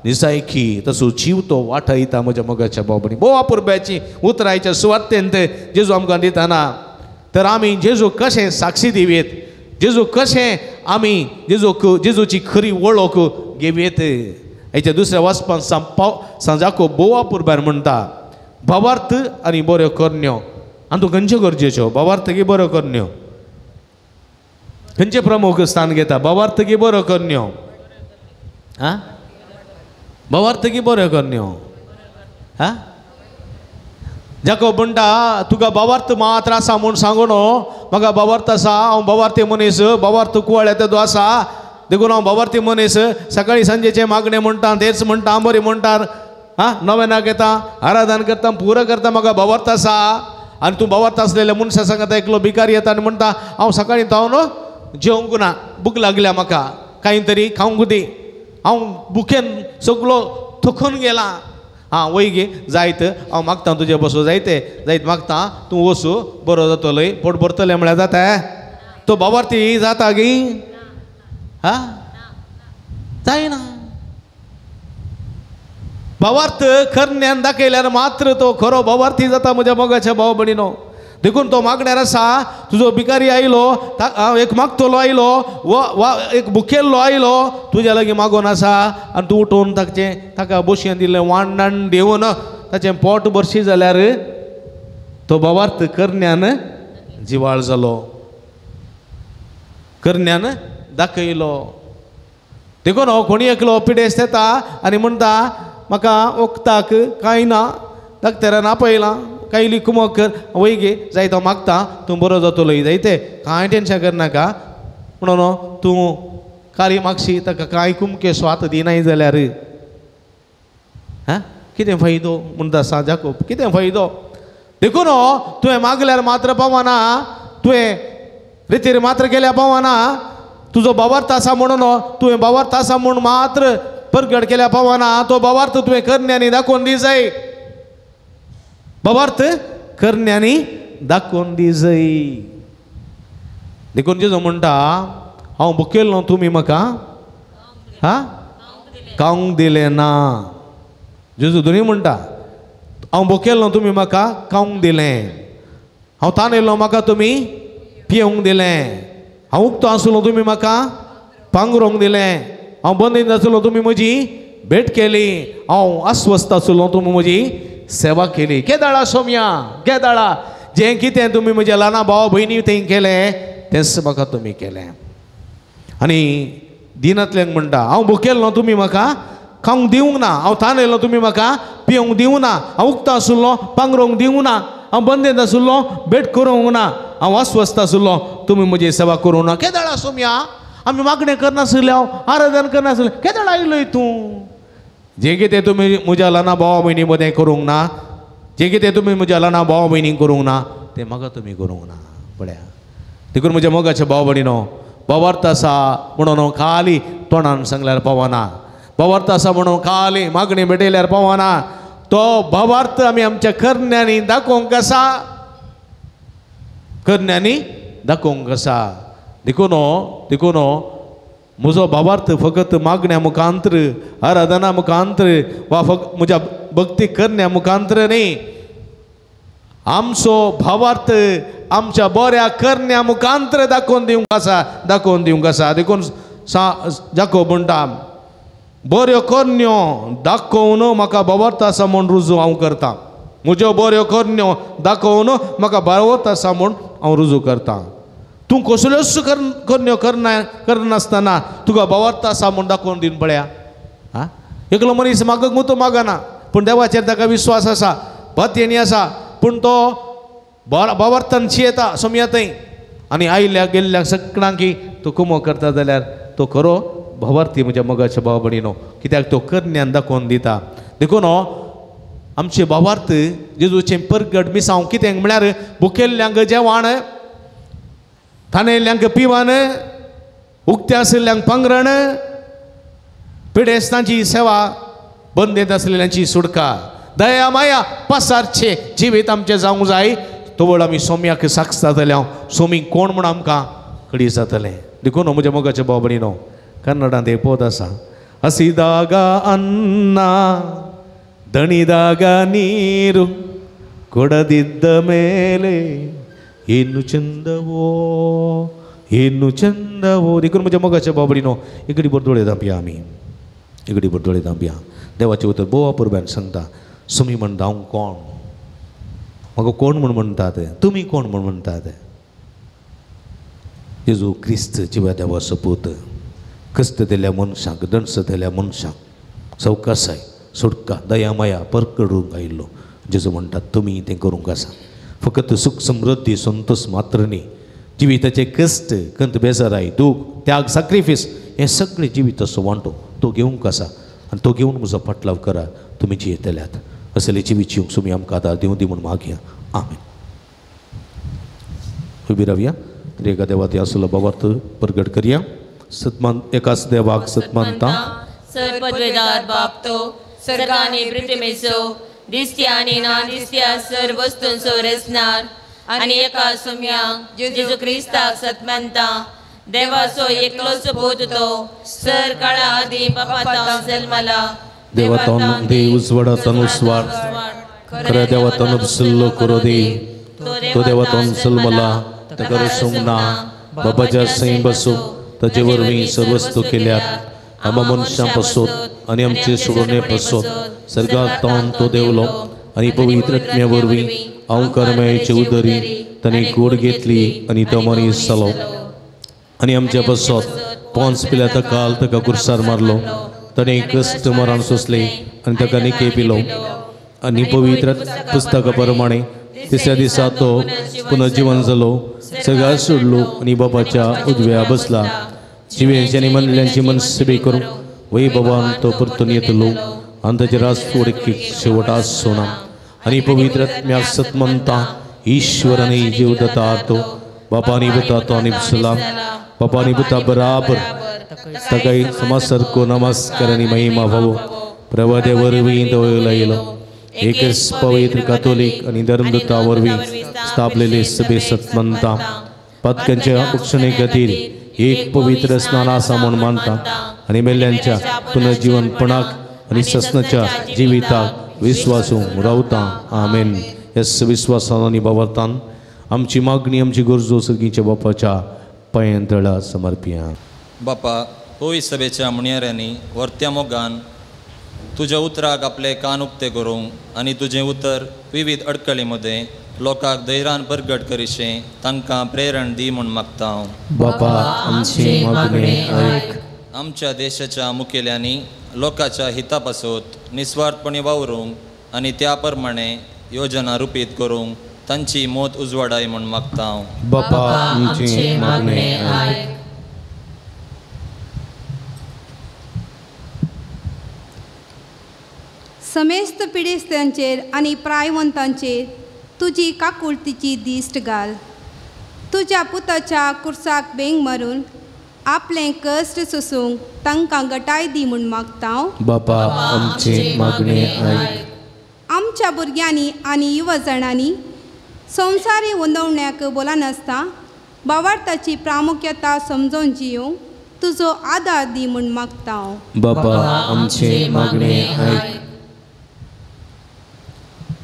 निजायकी तसो जीव तो वाटयता म्हज्या मोगाच्या भावणी. भोव अपुरबायेची उतरायच्या सुवातेंत जेजू आमकां दिताना तर आमी जेजू कशें साक्षी दिवयेत, जेजू कशें आमी जेजूक जेजूची खरी वळख घेवयेत. हेच्या दुसऱ्या वाचपान सांजाको भोव अपुरबायेन म्हणटा भावार्थ आनी बऱ्यो करण्यो. आनी तूं खंयच्यो गरजेच्यो, भावार्थ की बऱ्यो करण्यो? खंयचें प्रमुख स्थान घेता, भावार्थ की बऱ्यो करण्यो? आं, भावार्थ की बऱ्यो करण्यो? आं, जाको म्हणटा तुका भावार्थ मात्र आसा म्हूण सांगू न्हू, म्हाका भावार्थ आसा, हांव भावार्थी मनीस, भावार्थ कुवाळ्या तेदो आसा, देखून हांव भावार्थी मनीस, सकाळी सांजेचें मागणें म्हणटा, तेच म्हणटा, बरी म्हणटा, आं, नवेनाक येता, आराधन करता, पुरो करता, म्हाका भावार्थ आसा. आनी तूं भावार्थ आसलेल्या मनशा सांगता एकलो भिकारी येता आनी म्हणटा हांव सकाळीं तावन जेवंक ना, भूक लागल्या म्हाका, कांय तरी खावंक दी, हांव भुकेन सगलो थकून गेला. आं वय गे जायत हांव मागता तुजे बसो, जायते जायत मागता, तूं वसू, बरो जातलो, पोट भरतलें म्हळ्यार जाता. तो भावार्थी जाता गी? हा, जायना. भावार्थ करण्यान दाखयल्यार मात्र तो खरो भावार्थी जाता म्हज्या मोगाच्या भाव भयणीनो. देखून तो मागण्यार आसा, तुजो भिकारी आयलो, एक मागतलो आयलो, वा एक भुकेल्लो आयलो, तुज्या लागीं मागोन आसा आनी तूं उठोवन ताचें ताका बशयेन दिल्लें वांडान देवन ताचें पोट भरशी जाल्यार तो भावार्थ करण्यान जिवाळ जालो, करण्यान दाखयलो. देखून हो कोणी एकलो पिडेस्त येता आनी म्हणटा म्हाका वखदाक कांय ना, डॉक्टरान आपयलां, कांय कुमक कर, वय गे जायत हांव मागता, तूं बरो जातलो, जायते कांय टेंशन करनाका म्हणून तूं कारी मागशी ताका कांय कुमके स्वात दिनाय जाल्यार हां कितें फायदो म्हणटा सा जाकोब, कितें फायदो? देखून तुवें मागल्यार मात्र पावना, तुवें रितीर मात्र केल्यार पावना, तुजो भावार्थ आसा म्हणून तुवें भावार्थ आसा म्हूण मात्र परगट केल्यार पावना, तो भावार्थ तुवें करण्यांनी दाखोवन दी जाय, भावार्थ करण्यांनी दाखोवन दी जाय. देखून जेजू म्हणटा हांव भुकेल्लो तुमी म्हाका हा खावंक दिलें ना. जेजू दोनूय म्हणटा हांव भुकेल्लो तुमी म्हाका खावंक दिलें, हांव तानेल्लो म्हाका तुमी पिवंक दिलें, हांव उक्तो आसलो तुमी म्हाका पांगरूंक दिलें, हांव बंदीन आसलो तुमी म्हजी भेट केली, हांव अस्वस्थ आसलो तुमी म्हजी सेवा केली. केदाळा सोम्या केदाळा जें कितें तुमी म्हज्या ल्हाना भाव भयणी तें केलें तेंच म्हाका तुमी केलें. आनी दिनांतल्यान म्हणटा हांव भुकेल्लो तुमी म्हाका खावंक दिवंक ना, हांव तानेल्लो तुमी म्हाका पिवंक दिवंक ना, हांव उक्तो आसलो पांगरूंक दिवंक ना, हांव बंदेंत आसलो भेट करूंक ना, हांव अस्वस्थ आसलो तुमी म्हजी सेवा करूंक ना. केदाळा सोम्या आमी मागणें करनासले, हांव आराधन करनासलें, केदाळा आयलोय तूं? जें कितें तुमी म्हज्या ल्हाना भावा भयणी मदें करूंक ना, जें कितें तुमी म्हज्या ल्हाना भावा भयणी करूंक ना तें म्हाका तुमी करूंक ना. पळया, देखून म्हज्या मोगाच्या भाव भयणीनो, भावार्थ आसा म्हणून खाली तोंडान सांगल्यार पावना, भावार्थ आसा म्हणून खाली मागणी भेटयल्यार पावना, तो भावार्थ आमी आमच्या करण्यांनी दाखोवंक आसा, करण्यांनी दाखोवंक आसा. देखून देखून म्हजो भावार्थ फकत मागण्या मुखांत्र, आराधना मुखांत्र वा फक्त म्हज्या भक्ती करण्या मुखांत्र न्ही, आमचो भावार्थ आमच्या बऱ्या करण्या मुखांत्र दाखोवन दिवंक आसा, दाखोवन दिवंक आसा. देखून सा जाकोब म्हणटा बऱ्यो करण्यो दाखोवन म्हाका भावार्थ आसा म्हूण रुजू हांव करता, म्हज्यो बऱ्यो करण्यो दाखोवन म्हाका भावार्थ आसा म्हूण हांव रुजू करता. तूं कसल्योच करण्यो करनासतना तुका भावार्थ आसा म्हूण दाखोवन दिवन पळया. आं, एकलो मनीस मागक मुतो मागना, पूण देवाचेर ताका विश्वास आसा, भक्ती आसा, पूण तो भावार्थान शियेता सोमया थंय आनी आयिल्ल्या गेल्ल्या सगळ्यांकी तो कुमो करता जाल्यार तो खरो भावार्थी म्हज्या मोगाच्या भाव भयणीनो, कित्याक तो करण्यान दाखोवन दिता. देखून आमचे भावार्थ जेजूचें परगट मिसांव कितें म्हळ्यार भुकेल्ल्यांक जेवण, तानेल्ल्यांक पिवन, उक्ते आशिल्ल्यांक पांगरण, पिडेस्तांची सेवा, बंदेत आसलेल्यांची सुटका, दया माया पसारचे जिवीत आमचें जावंक जाय. तवळ आमी सोम्याक साक्ष जातले. सोमी कोण म्हूण आमकां कडी जातलें. देखून म्हज्या मोगाच्या भाव भयणीनो, कन्नडांत एक पद आसा, हसिದಾಗ ಅನ್ನ ದಣಿದಾಗ ನೀರು ಕೊಡದಿದ್ದ ಮೇಲೆ ಏನು ಚಂದವೋ ಏನು चंदवो. देखून म्हज्या मोगाच्या भाव भयणीनो, इकडी भर दोळे धांपया आमी, इकडी भर दोळे धांपया. देवाचें उतर भोव अपुरबायेन सांगता, सुमी म्हणटा हांव कोण, म्हाका कोण म्हूण म्हणटात, तुमी कोण म्हूण म्हणटात. जेजू क्रिस्त जिव्या देवाचो पूत, कश्ट दिल्या मनशांक, दंस दिल्या मनशांक सवकासाय सुटका दया माया परकडूंक आयिल्लो. जेजू म्हणटात तुमी तें करूंक आसा. फकत सुख समृद्धी संतोष मात्र न्ही, जिविताचे कश्ट, कंत, बेजाराय, दूख, त्याग, साक्रिफीस हें सगळें जिविताचो वांटो तो घेवंक आसा आनी तो घेवन म्हजो फाटलाव करा. तुमी जियेतल्यात असले जिवीत जिवंक सुमी आमकां आदार दिवं दी म्हूण मागया. आमेन. उबी रावया, एका देवा ते आसलो भावार्थ प्रगट करया. सतमान एकाच देवाक सतमानता, सर्वपदवेदार बाप तो सर्गानी पृथ्वीचो दिसत्या आनी ना दिसत्या सर्व वस्तूंचो रचणार आनी एका सुम्या जेजू क्रिस्ताक सतमानता, देवाचो एकलोच पूत तो सर काळा आदी बापातान जल्मला, देवातान देव उजवाडातान उजवाड, खऱ्या देवातान उपसल्लो करो दे, तो देवातान जल्मला, ताका रसूंक ना, बाबाच्या सैं बसो, ताजे वरवीं सर्वस्तू केल्यात, आमा मनशां पसोत आनी आमचे सोडोवणे पसोत सर्गांत तो देवलो आनी पवित्र आत्म्या वरवीं अंकारमायेचे उदरी ताणें गोड घेतली आनी तो मनीस जालो आनी आमच्या पसोत पोंस पिल्या काल ताका कुर्सार मारलो, ताणें कश्ट मरण सोंसलें आनी ताका निके पिलो आनी पवित्र पुस्तका प्रमाणे तिसऱ्या दिसा तो पुनर्जीवन जालो, सगळ्या सोडलो आनी बाबाच्या उजव्या बसला. जिवेंच्या मनल्यांची मनसेबी करूं वय बाबान तो परतून येतलो आनी ताचे रास वडकीक शेवट आसचो ना. आनी पवित्र आत्म्याक सतमनता ईश्वराने जीव दता तो बापानी पुता तो आनी सलाम बापानी पुता बराबर ताकाय समाज सारको नमस्कार आनी महिमा फावो. प्रवाद्या वरवीं तो लायलो एकच पवित्र कातोलीक आनी धर्मदूता वरवीं स्थापलेले सभे सतमनता पातकांच्या बक्षणे खातीर एक पवित्र स्नान आसा म्हूण मानता आनी मेल्ल्यांच्या पुनर्जीवनपणाक आनी ससनाच्या जिविताक विश्वासूं रावता. आमेन. ह्या विश्वासान आनी भावार्थान आमची मागणी आमची गरजो सर्गीच्या बापाच्या पांयां तळा समर्पया. बापा, पवित्र सभेच्या म्हणयाऱ्यांनी वर्त्या मोगान तुज्या उतराक आपले कान उक्ते करूंक आनी तुजें उतर विविध अडकळी मदें लोकांक धैर्यान परगट करिशें तांकां प्रेरण दी म्हूण मागता हांव. बापा, आमची मागणी आयक. आमच्या देशाच्या मुखेल्यांनी लोकांच्या हिता पासत निस्वार्थपणी वावरूंक आनी त्या प्रमाणे योजना रुपीत करूंक तांची मत उजवाडाय म्हूण मागता हांव. बापा, आमची मागणी आयक. समेस्त पिडेस्तांचेर आनी प्रायवंतांचेर तुजी काकुळतीची दिश्ट घाल. तुज्या पुताच्या कुर्साक बेंग मारून आपलें कश्ट सोसूंक तांकां गटाय दी म्हूण मागता हांव. बापा, आमची मागणी आयक. आमच्या भुरग्यांनी आनी युवजणांनी संवसारी वंदवण्याक बोलनासता भावार्थाची प्रामुख्यता समजून जियोंक तुजो आदार दी म्हूण मागता हांव. बापा, आमची मागणी आयक.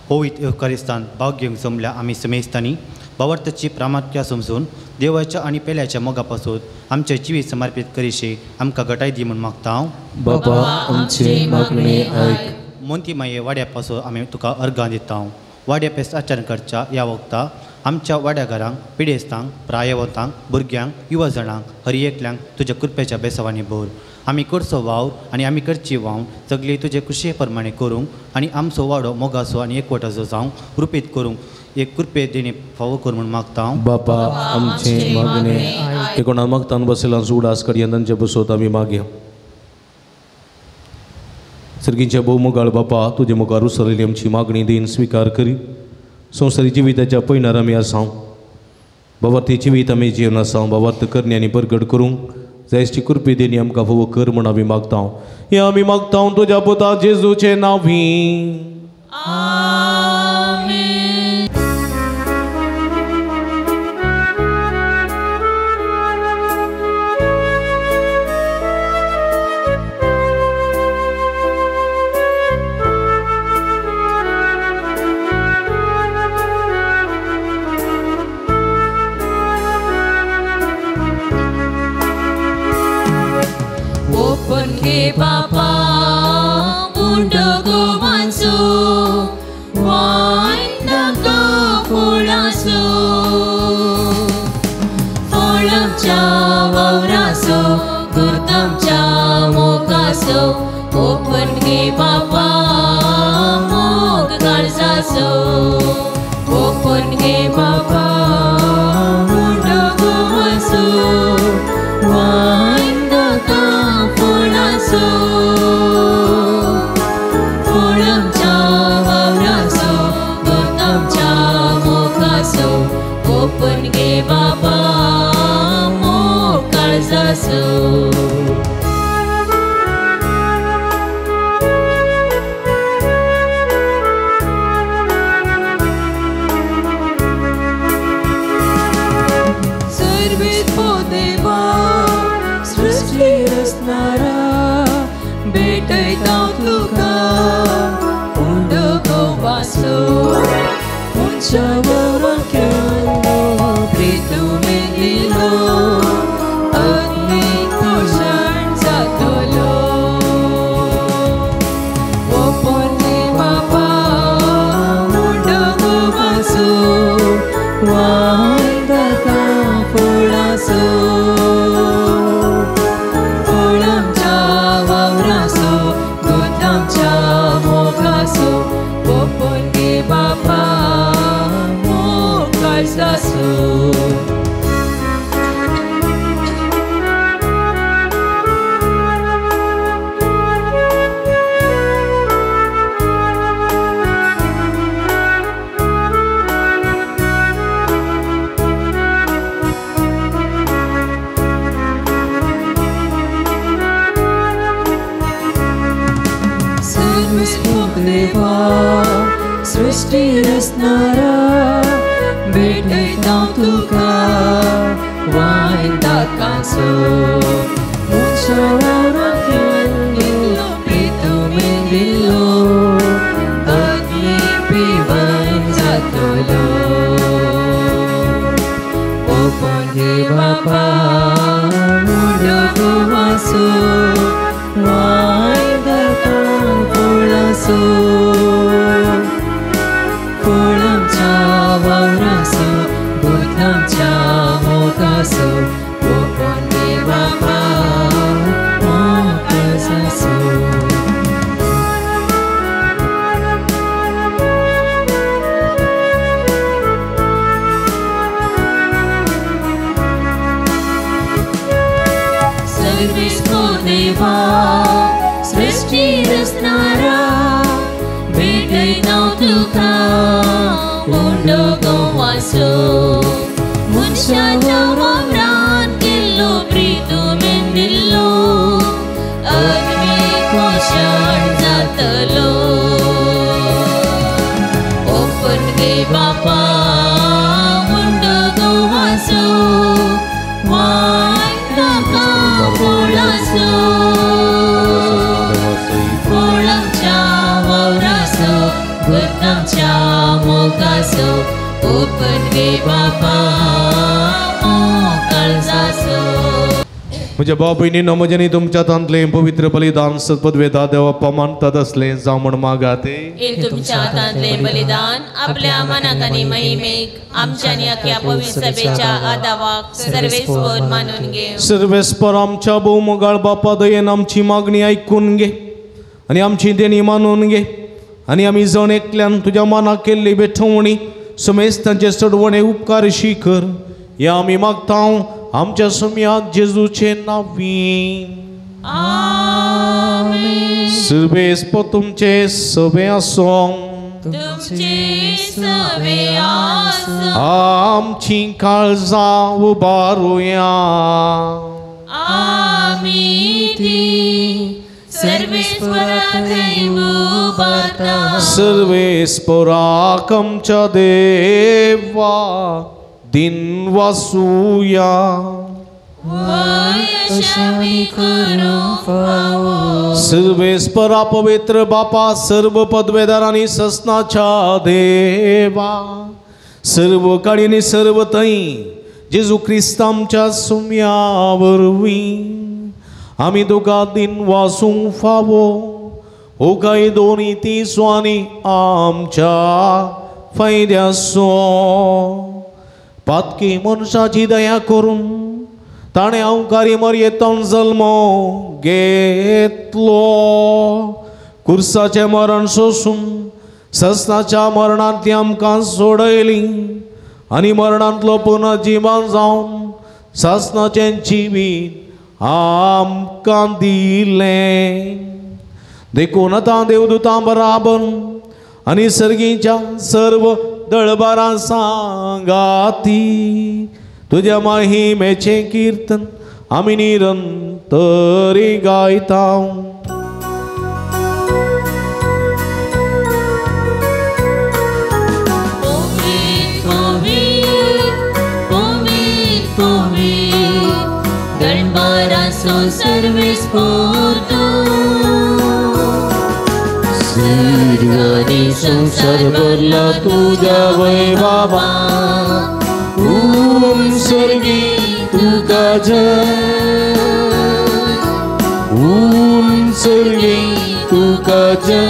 पवित्र येवकारिस्तान भाग घेवंक जमल्या आमी समेस्तांनी भावार्थाची प्रामुख्या समजून देवाच्या आनी पेल्याच्या मोगा पासून आमचें जिवीत समर्पीत करिशे आमकां गटाय दी म्हूण मागता हांव. बापा, आमची मागणी आयक. मोंती माये वाड्या पासून आमी तुका अर्गां दिता. वाड्या फेस्त आचरण करच्या ह्या वखता आमच्या वाड्या घरांक, पिडेस्तांक, प्रायवंतांक, भुरग्यांक, युवजणांक, हर एकल्यांक तुज्या कृपेच्या बेसावांनी भर. आमी करचो वावर आनी आमी करची वाव सगळी तुजे खुशये प्रमाणे करूंक आनी आमचो वाडो मोगाचो आनी एकवटाचो जावंक रुपीत करूंक एक कृपे देणे फावो कर म्हूण मागता हांव. बापा, आमचे मागणे एकोणा मागतान बसयला उडास कडयान तांचे बसोत आमी मागया. सर्गींच्या भोवमोगाळ बापा, तुजे मुखार उसरलेली आमची मागणी दीन स्विकार करी. संवसारी जिविताच्या पयणार आमी आसा, बाबा ते जिवीत आमी जिवन आसा. बाबा करणी आनी परगट करूंक जायची कृपे देणी आमकां फावो कर म्हूण आमी मागता. हें आमी मागता तुज्या पुता जेजूचे नांवी. बापा उंडो गोवांचो वायन दाका फुळासो फळांच्या वावरासो गुर्तांच्या मोगासो ओपन गे बापा मोग काळजासो ओपन गे बापा उंडो गोवांचो वायन दाका फुळासो फुळांच्या वावरासो गुर्तांच्या मोगासो ओपन गे बाबा मोग काळजासो. सृष्टी रचणारा भेटयता तुका वायन दाकासो मनशा वावरांतल्यान प्रितुमेन दिल्लो अग्नी पिवन जातलो ओपन गे बापा मुंडो गोवासो वायन दाका फुळासो फुळांच्या वावरासो गुर्तांच्या मोगासो ओपन गे बापा मोग काळजासो. सर्वेस्पो देवा सृष्टी रचणारा भेटयता तुका उंडो गोवासो मनशाच्या वावरान केल्लो प्रितुमेन दिल्लो अग्नी पोशण जातलो ओपन गे बापा उंडो गोवासो वायन दाका फुळासो फुळांच्या वावरासो गुर्तांच्या मोगासो ओपन गे बापा मोग काळजासो. म्हज्या भाव भयणीनो म्हज्यानी तुमच्या हातांतलें पवित्र बलिदान सत्पदवेता देवा मानतात असलें जावं म्हूण मागाते. तुमच्या हातांतलें बलिदान आपल्या मनाक आनी महिमेक आमच्या आनी अख्या पवित्र सभेच्या आदावाक सर्वेस्पर मानून घे. सर्वेस्पर आमच्या भोवमोगाळ बापा दयेन आमची मागणी आयकून घे आनी आमची देणी मानून घे आनी आमी जण एकल्यान तुज्या मनाक केल्ली भेटवणी समेस्तांचे चडवणे उपकारशी कर. ह्या आमी मागता आमच्या सुम्यात जेजूचे नांवी. आमेन. सर्वेस्पर तुमचे सवे आसूं. तुमचे सवे आसूं. आमची काळजां उबारुया. आमी ती सर्वेस्पोरा थंय उबारता. सर्वेस्पोराक आमच्या देवा दिन वासूया. सर्वेस्परा पवित्र बापा सर्व पदवेदार आनी ससनाच्या देवा सर्व काळी आनी सर्व थंय जेजू क्रिस्त आमच्या सुम्या वरवीं आमी तुका दिन वासूंक फावो हो कायदो नीतीचो आनी आमच्या फायद्याचो. पातकी मनशाची दया करून ताणें अवकारी मरयेंत जल्मो घेतलो. कुर्साचें मरण सोसून ससनाच्या मरणांत ती आमकां सोडयली आनी मरणांतलो पुनर्जिवन जावन सासनाचें जिवीत आमकां दिलें. देखून आतां देवदूतां बराबर आनी सर्गीच्या सर्व दळबारां सांगाती तुज्या महिमेचें कीर्तन आमी निरंतरी गायता. सर्गानी संसार भरला तुझ्या वैभवा ऊन सर्गी तुका जय ऊन सर्गी तुका जय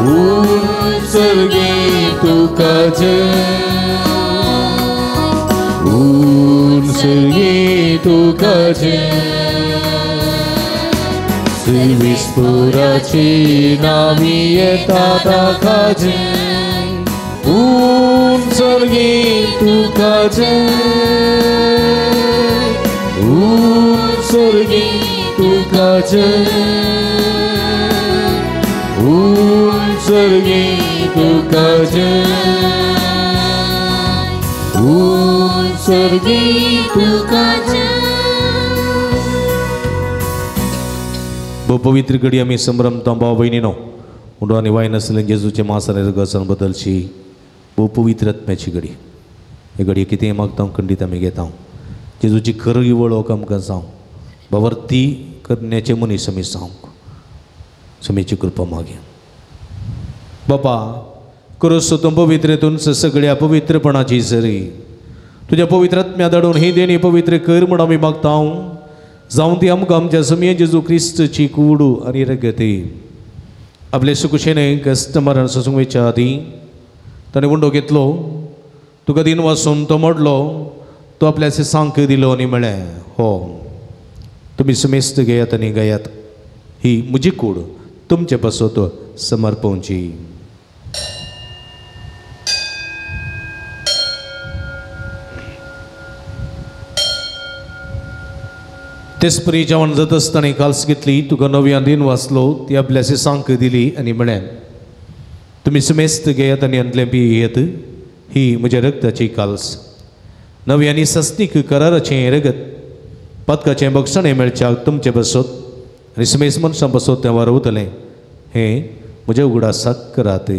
ऊन सर्गी तुका जय ऊन सर्गी तुका जय. सर्वेस्पोराची नामी येता ताका जय ऊन सर्गी तुका जय ऊन सर्गी तुका जय ऊन सर्गी तुका जय ऊन सर्गी तुका जय. पवित्र घडी आमी संभ्रमता भाव भयणीनो उंडो आनी वायन आसलें जेजूचे मास आनी रगत बदलची भोव पवित्र आत्म्याची घडी. हे घडये कितेंय मागता खंडीत आमी घेता. जेजूची खरी वळख आमकां जावं बाबरती करण्याचे मनीस आमी जावंक समेची कृपा मागया. बापा करोस तूं पवित्रेतून सगळ्या पवित्रपणाची सरी तुज्या पवित्र आत्म्या धाडून ही देणी पवित्र कर म्हूण आमी मागता. जावं ती आमकां आमच्या समेय जेजू क्रिस्तची कूड आनी रगती. आपले सुकुशेने कस्टमरान सोसूंक वयच्या आदीं ताणें उंडो घेतलो, तुका दिन वासून तो मोडलो, तो आपल्या सांक दिलो आनी म्हळें हो तुमी समेस्त घेयात आनी गायात, ही म्हजी कूड तुमचे पासत समर्पवची. तेचपरी जेवण जाता आसतना काल्स घेतली, तुका नव्या दिन वाचलो, ती आपल्या सांक दिली आनी म्हळें तुमी समेस्त घेयात आनी अंतलें पियेत, ही म्हज्या रगताची काल्स, नवी आनी सस्तीक कराराचें रगत, पदकाचें बक्षणें मेळच्याक तुमचे बसत आनी समेस्त मनशां बसत तें वारवतलें, हें म्हज्या उगडासाक करात.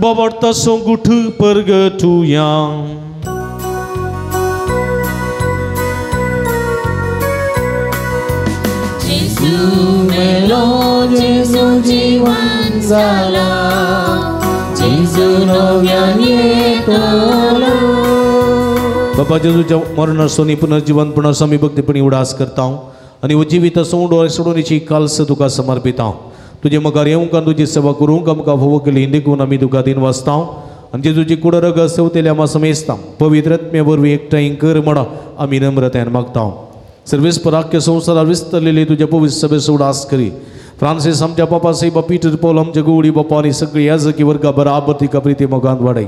बाबडता सोंगुठ परगटुया. जेजू मेलो जेजू जीवन जाला जेजू नव्यान येतलो. बाबा जेजूच्या मरणासोनी पुनर्जीवनपणाचो आमी भक्तीपणी उडास करता आनी जिवीत सोंडो सोडोवणेची काल्स तुका समर्पिता. तुजे मुखार येवंक आनी तुजी सेवा करूंक आमकां फावो केली देखून आमी तुका दिन वाचता आनी जेजूची कूड रगत सेवतेल्या आमा समेस्ता पवित्र आत्म्या वरवीं एकठांय कर म्हण आमी नम्रतायेन मागता. सर्वेस्पर आख्या संवसारार विस्तरलेली तुज्या पवित्र सभेचो उडास करी. फ्रांसीस आमच्या पापा साहेबा पीटर पॉल आमच्या गोवडी बापा आनी सगळी याजकी वर्गा बराबर तिका प्रिती मोगांत वाडय.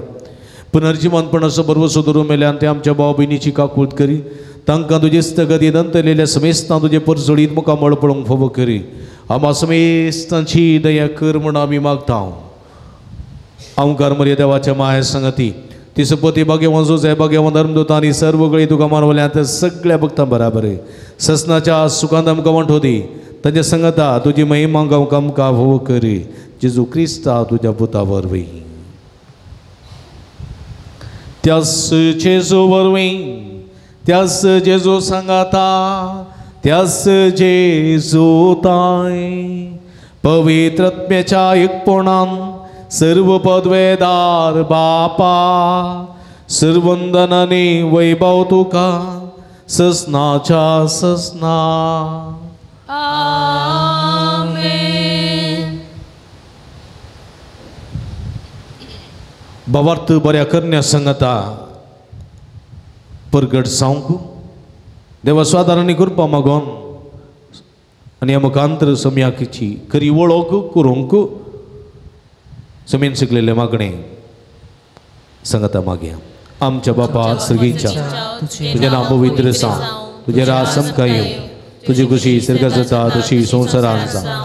पुनर्जिवनपणाचो भरवसो धरून मेल्यान ते आमच्या भाव भयणीची काकूट करी. तांकां तुजे स्थगती नंतरलेल्या समेस्तां तुजे परजळीत मुखामळ पळोवंक फावो करी. आमा समेस्तांची दया कर म्हूण आमी मागता. आमकार मरिया देवाच्या माया संगती ती सुपती भाग्यवान जोजे भाग्यवान धर्मदूत आनी सर्व गळी तुका मानवल्या सगळ्या भक्तां बराबर ससनाच्या सुखांत आमकां वांटो दी. तांच्या संगता तुजी महिमा गांवक आमकां भोव करी जेजू क्रिस्ता तुज्या पुता वरवीं. त्यास जेजू वरवीं, त्यास जेजू सांगाता, त्यास जेजू ताय पवित्रत्म्याच्या एकपणान सर्व पदवेदार बापा सर्वंदनाने वैभव तुका ससनाच्या ससना. आमेन. भावार्थ बऱ्या करण्या संगता परगट जावंक देवा स्वादारांनी कृपा मागोन आनी आमकां सम्याकीची खरी वळख करूंक समेन शिकलेले मागणे संगता मागया. आमच्या बापा सर्गीच्या तुझें नांव पवित्र जावं, तुजें राज आमकां येवं, तुजी खुशी सर्गात जाता तशी संवसारांत जावं.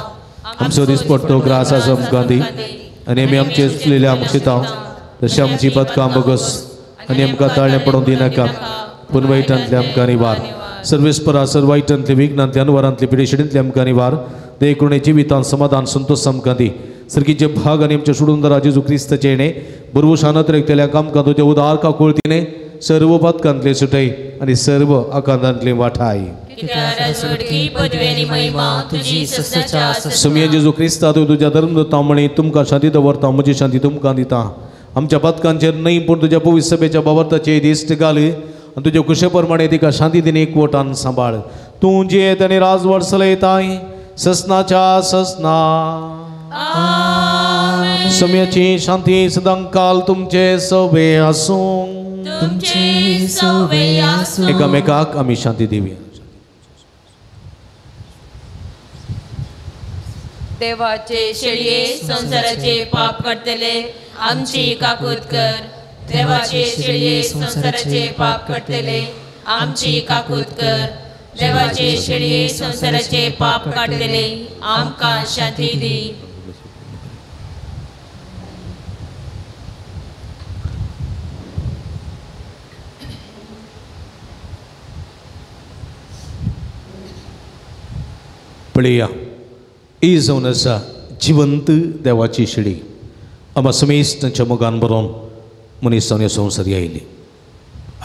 आमचो दिसपट्टो ग्रास आसा आमकां दी आनी आमी आमचे चुकलेले आमकां शिता तशें आमची पदकां बगस आनी आमकां ताळें पडोवंक दिनाका पूण वायटांतले आमकां निवार. सर्वेस्परा सर्व वायटांतले विघ्नांतले अनवरांतले पिडेशिडींतले आमकां निवार. देखून जिवितांत समाधान संतोष आमकां दी. सर्गीचे भाग आनी आमच्या सोडून जेजू क्रिस्ताचे येणे बरवू शानत रेखतल्या कामकां तुज्या उदार काकुळतीने सर्व पदकांतले सुटय आनी सर्व आकांतांतले वाठाय. सुमया जेजू क्रिस्ता तूं तुज्या धर्मदूता म्हणी तुमकां शांती दवरता, म्हजी शांती तुमकां दिता. आमच्या पदकांचेर न्हय पूण तुज्या पवित्र सभेच्या बाबर्ताचे दिश्ट घाल आनी तुज्या कुशे प्रमाणे तिका शांती दिनी एकवटान सांबाळ. तूं जियेत आनी राजवट चलयताय ससनाच्या ससना. समयाची शांती सदांकाल तुमचे सवे आसूं. एकामेकाक आमी शांती दिवया. देवाचे शेळये संवसाराचे पाप काडटले आमची काकूत कर. देवाचे शेळये संवसाराचे पाप काडटले आमची काकूत कर. देवाचे शेळये संवसाराचे पाप काडटले आमकां शांती दी. पळया ही जावन आसा जिवंत देवाची शेळी. आमा समेस्त तांच्या मोगान बरोवन मनीस जावन ह्या संवसारी आयली.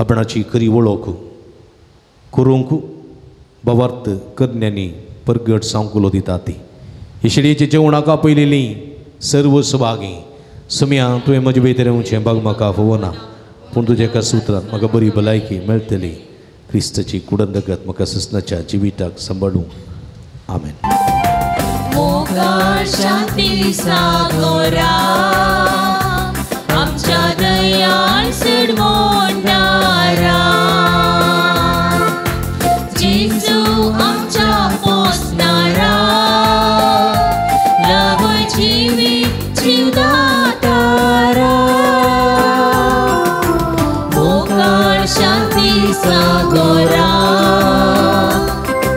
आपणाची खरी वळख करूंक भावार्थ करण्यांनी परगट जावंक उलो दिता ती. ही शेळयेच्या जेवणाक आपयलेली सर्व सभागी सम्या तुवें म्हजे भितर येवचें बाग म्हाका फोवना पूण तुज्या एका सुत्रांत म्हाका बरी भलायकी मेळटली. क्रिस्ताची कुडंदगत म्हाका ससनाच्या जिविताक सांबाळूंक. आमेन. मोगाळ शांती सागोरा आमच्या दयाळ सिडमोंडारा जेजू आमच्या पोसणारा नव जिवीत जिवदातारा. मोगाळ शांती सागोरा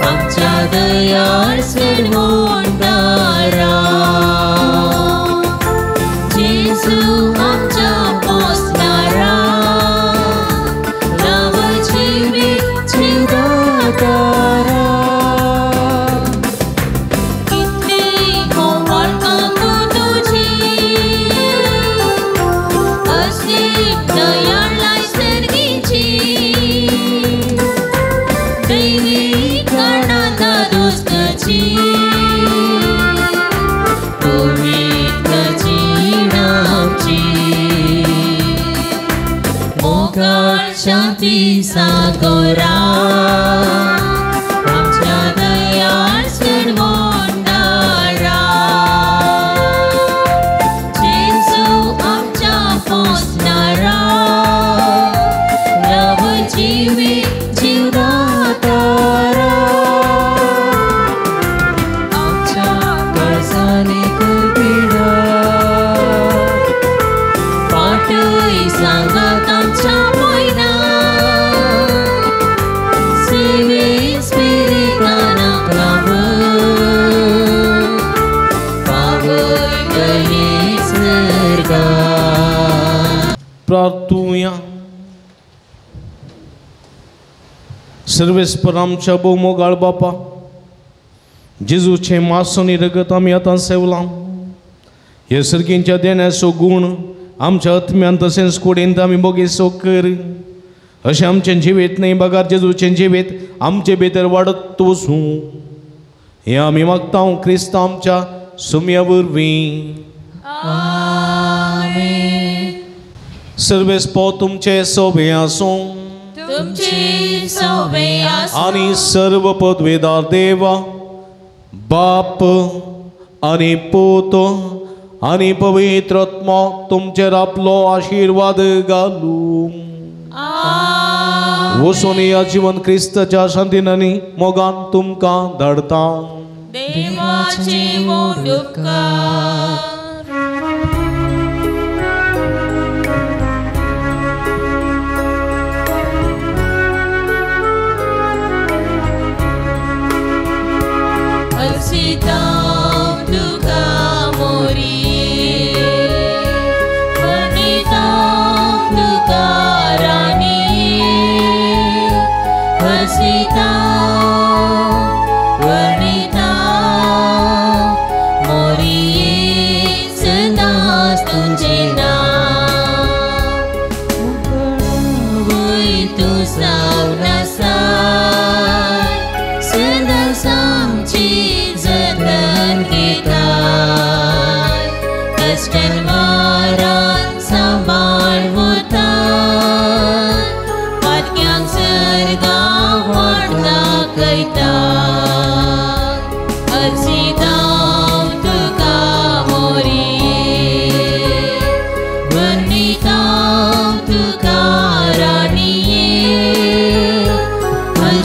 आमच्या दयाळ सिडमोंडारा जेजू आमच्या पोसणारा नव जिवीत जिवदातारा. कितली कोमल काकू तुजी असली दयाळ लायसर्गीची दैवी कारणां दोस्ताची पवित्र जीण आमची. मोगाळ शांती सागोरा आमच्या दयाळ सिडमोंडारा जेजू आमच्या पोसणारा नव जिवीत जिवदातारा. आमच्या काळजांनी करपिडा पाटय सांगात आमच्या मोयना सेवे सर्वेस्पर आमच्या भोवमोगाळ बापा, जेजूचें मांस आनी रगत आमी आतां सेवलां. हे सर्गींच्या देण्याचो गूण आमच्या आत्म्यान तशेंच कुडींत आमी मोगेसो कर, अशें आमचें जिवीत न्हय बगर जेजूचें जिवीत आमचे भितर वाडत वचूं, हें आमी मागता क्रिस्त आमच्या सुम्या वरवीं. सर्वेस्पर तुमचे सोबे आसूं आनी सर्व पदवेदार देवा, बाप आनी पूत आनी पवित्र आत्मो तुमचेर आपलो आशिर्वाद घालूं. वचून ह्या जिवन क्रिस्ताच्या शांतीन आनी मोगान तुमकां धाडता. देवाचे मोड उपकार.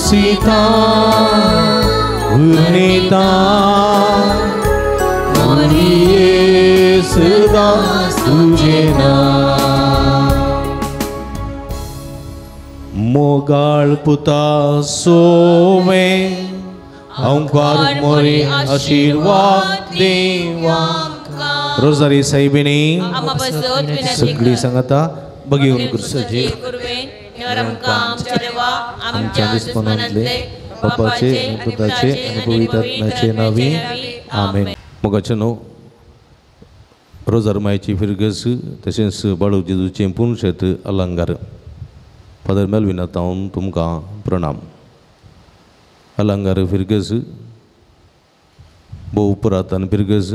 सीता उर्णिता मोरिये सदा तुझे नाम. मोगाळ पुता सोवे अंकार मोरे आशीर्वाद देवा. रोजारी साहेबिनी सगळी सांगता बघून कुर्साचे आमच्या दुस्मनांतले बापाचे आनी पुताचे आनी पवित्र आत्म्याचे नांवी आमेन. मोगाचे न्हू रोजार मायची फिरगस तशेंच बाळू जेजूचें पुनशेत अलंकार. फादर मेलविना तावन तुमकां प्रणाम. अलंकार फिरगस भोव पुरातन फिरगस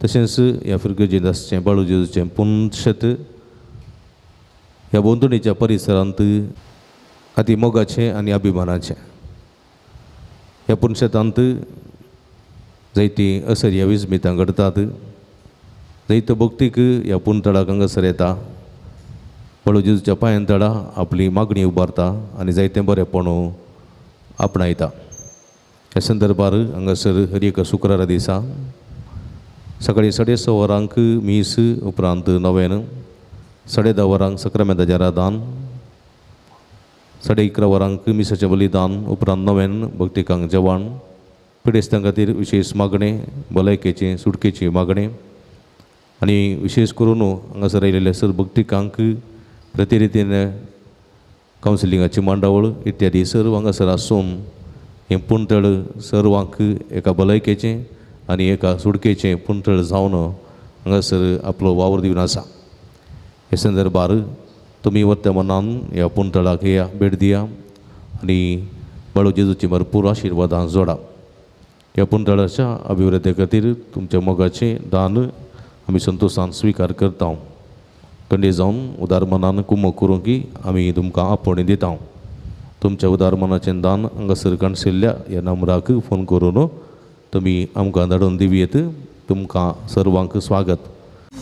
तशेंच ह्या फिरगजेंत आसचें बाळू जेजूचें पुनशेत ह्या भोंवतणीच्या परिसरांत अती मोगाचें आनी अभिमानाचें. ह्या पुनशेतांत जायतीं असर ह्या विस्मितां घडटात, जायतो भक्तीक ह्या पुनतळाक हांगासर येता, बाळू जेजूच्या पांयान तळा आपली मागणी उबारता आनी जायतें बरेंपण आपणायता. ह्या संदर्भार हांगासर हर एका शुक्रारा दिसा सकाळीं 6:30 वरांक मीस, उपरांत नवेन 10:30 वरांक सक्रामेंताचें रादान, 11:30 वरांक मिसाचें बलिदान, उपरांत नवेन भक्तिकांक जेवण, पिडेस्तां खातीर विशेश मागणें, भलायकेचें सुटकेची मागणें आनी विशेश करून हांगासर आयिल्ले सर भक्तिकांक प्रतिरितीन कावन्सिलिंगाची मांडावळ इत्यादी सर्व हांगासर आसून हें पुणतळ सर्वांक एका भलायकेचें आनी एका सुटकेचें पुणतळ जावन हांगासर आपलो वावर दिवन आसा. हे संदर्भार तुमी वत्या मनान ह्या पुणतळाक या भेट दिया आनी बाळू जेजूची भरपूर आशिर्वादां जोडा. ह्या पुणतळाच्या अभिवृद्धी खातीर तुमच्या मोगाचें दान आमी संतोशान स्विकार करता. कंडे जावन उदार मनान कुमक करूंक की आमी तुमकां आपोवणें दिता. तुमच्या उदार मनाचें दान हांगासर काणशिल्ल्या ह्या नंबराक फोन करून तुमी आमकां धाडून दिवयेत. तुमकां सर्वांक स्वागत.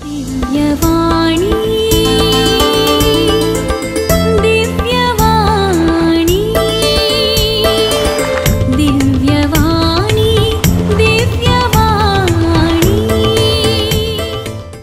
दिव्यवाणी.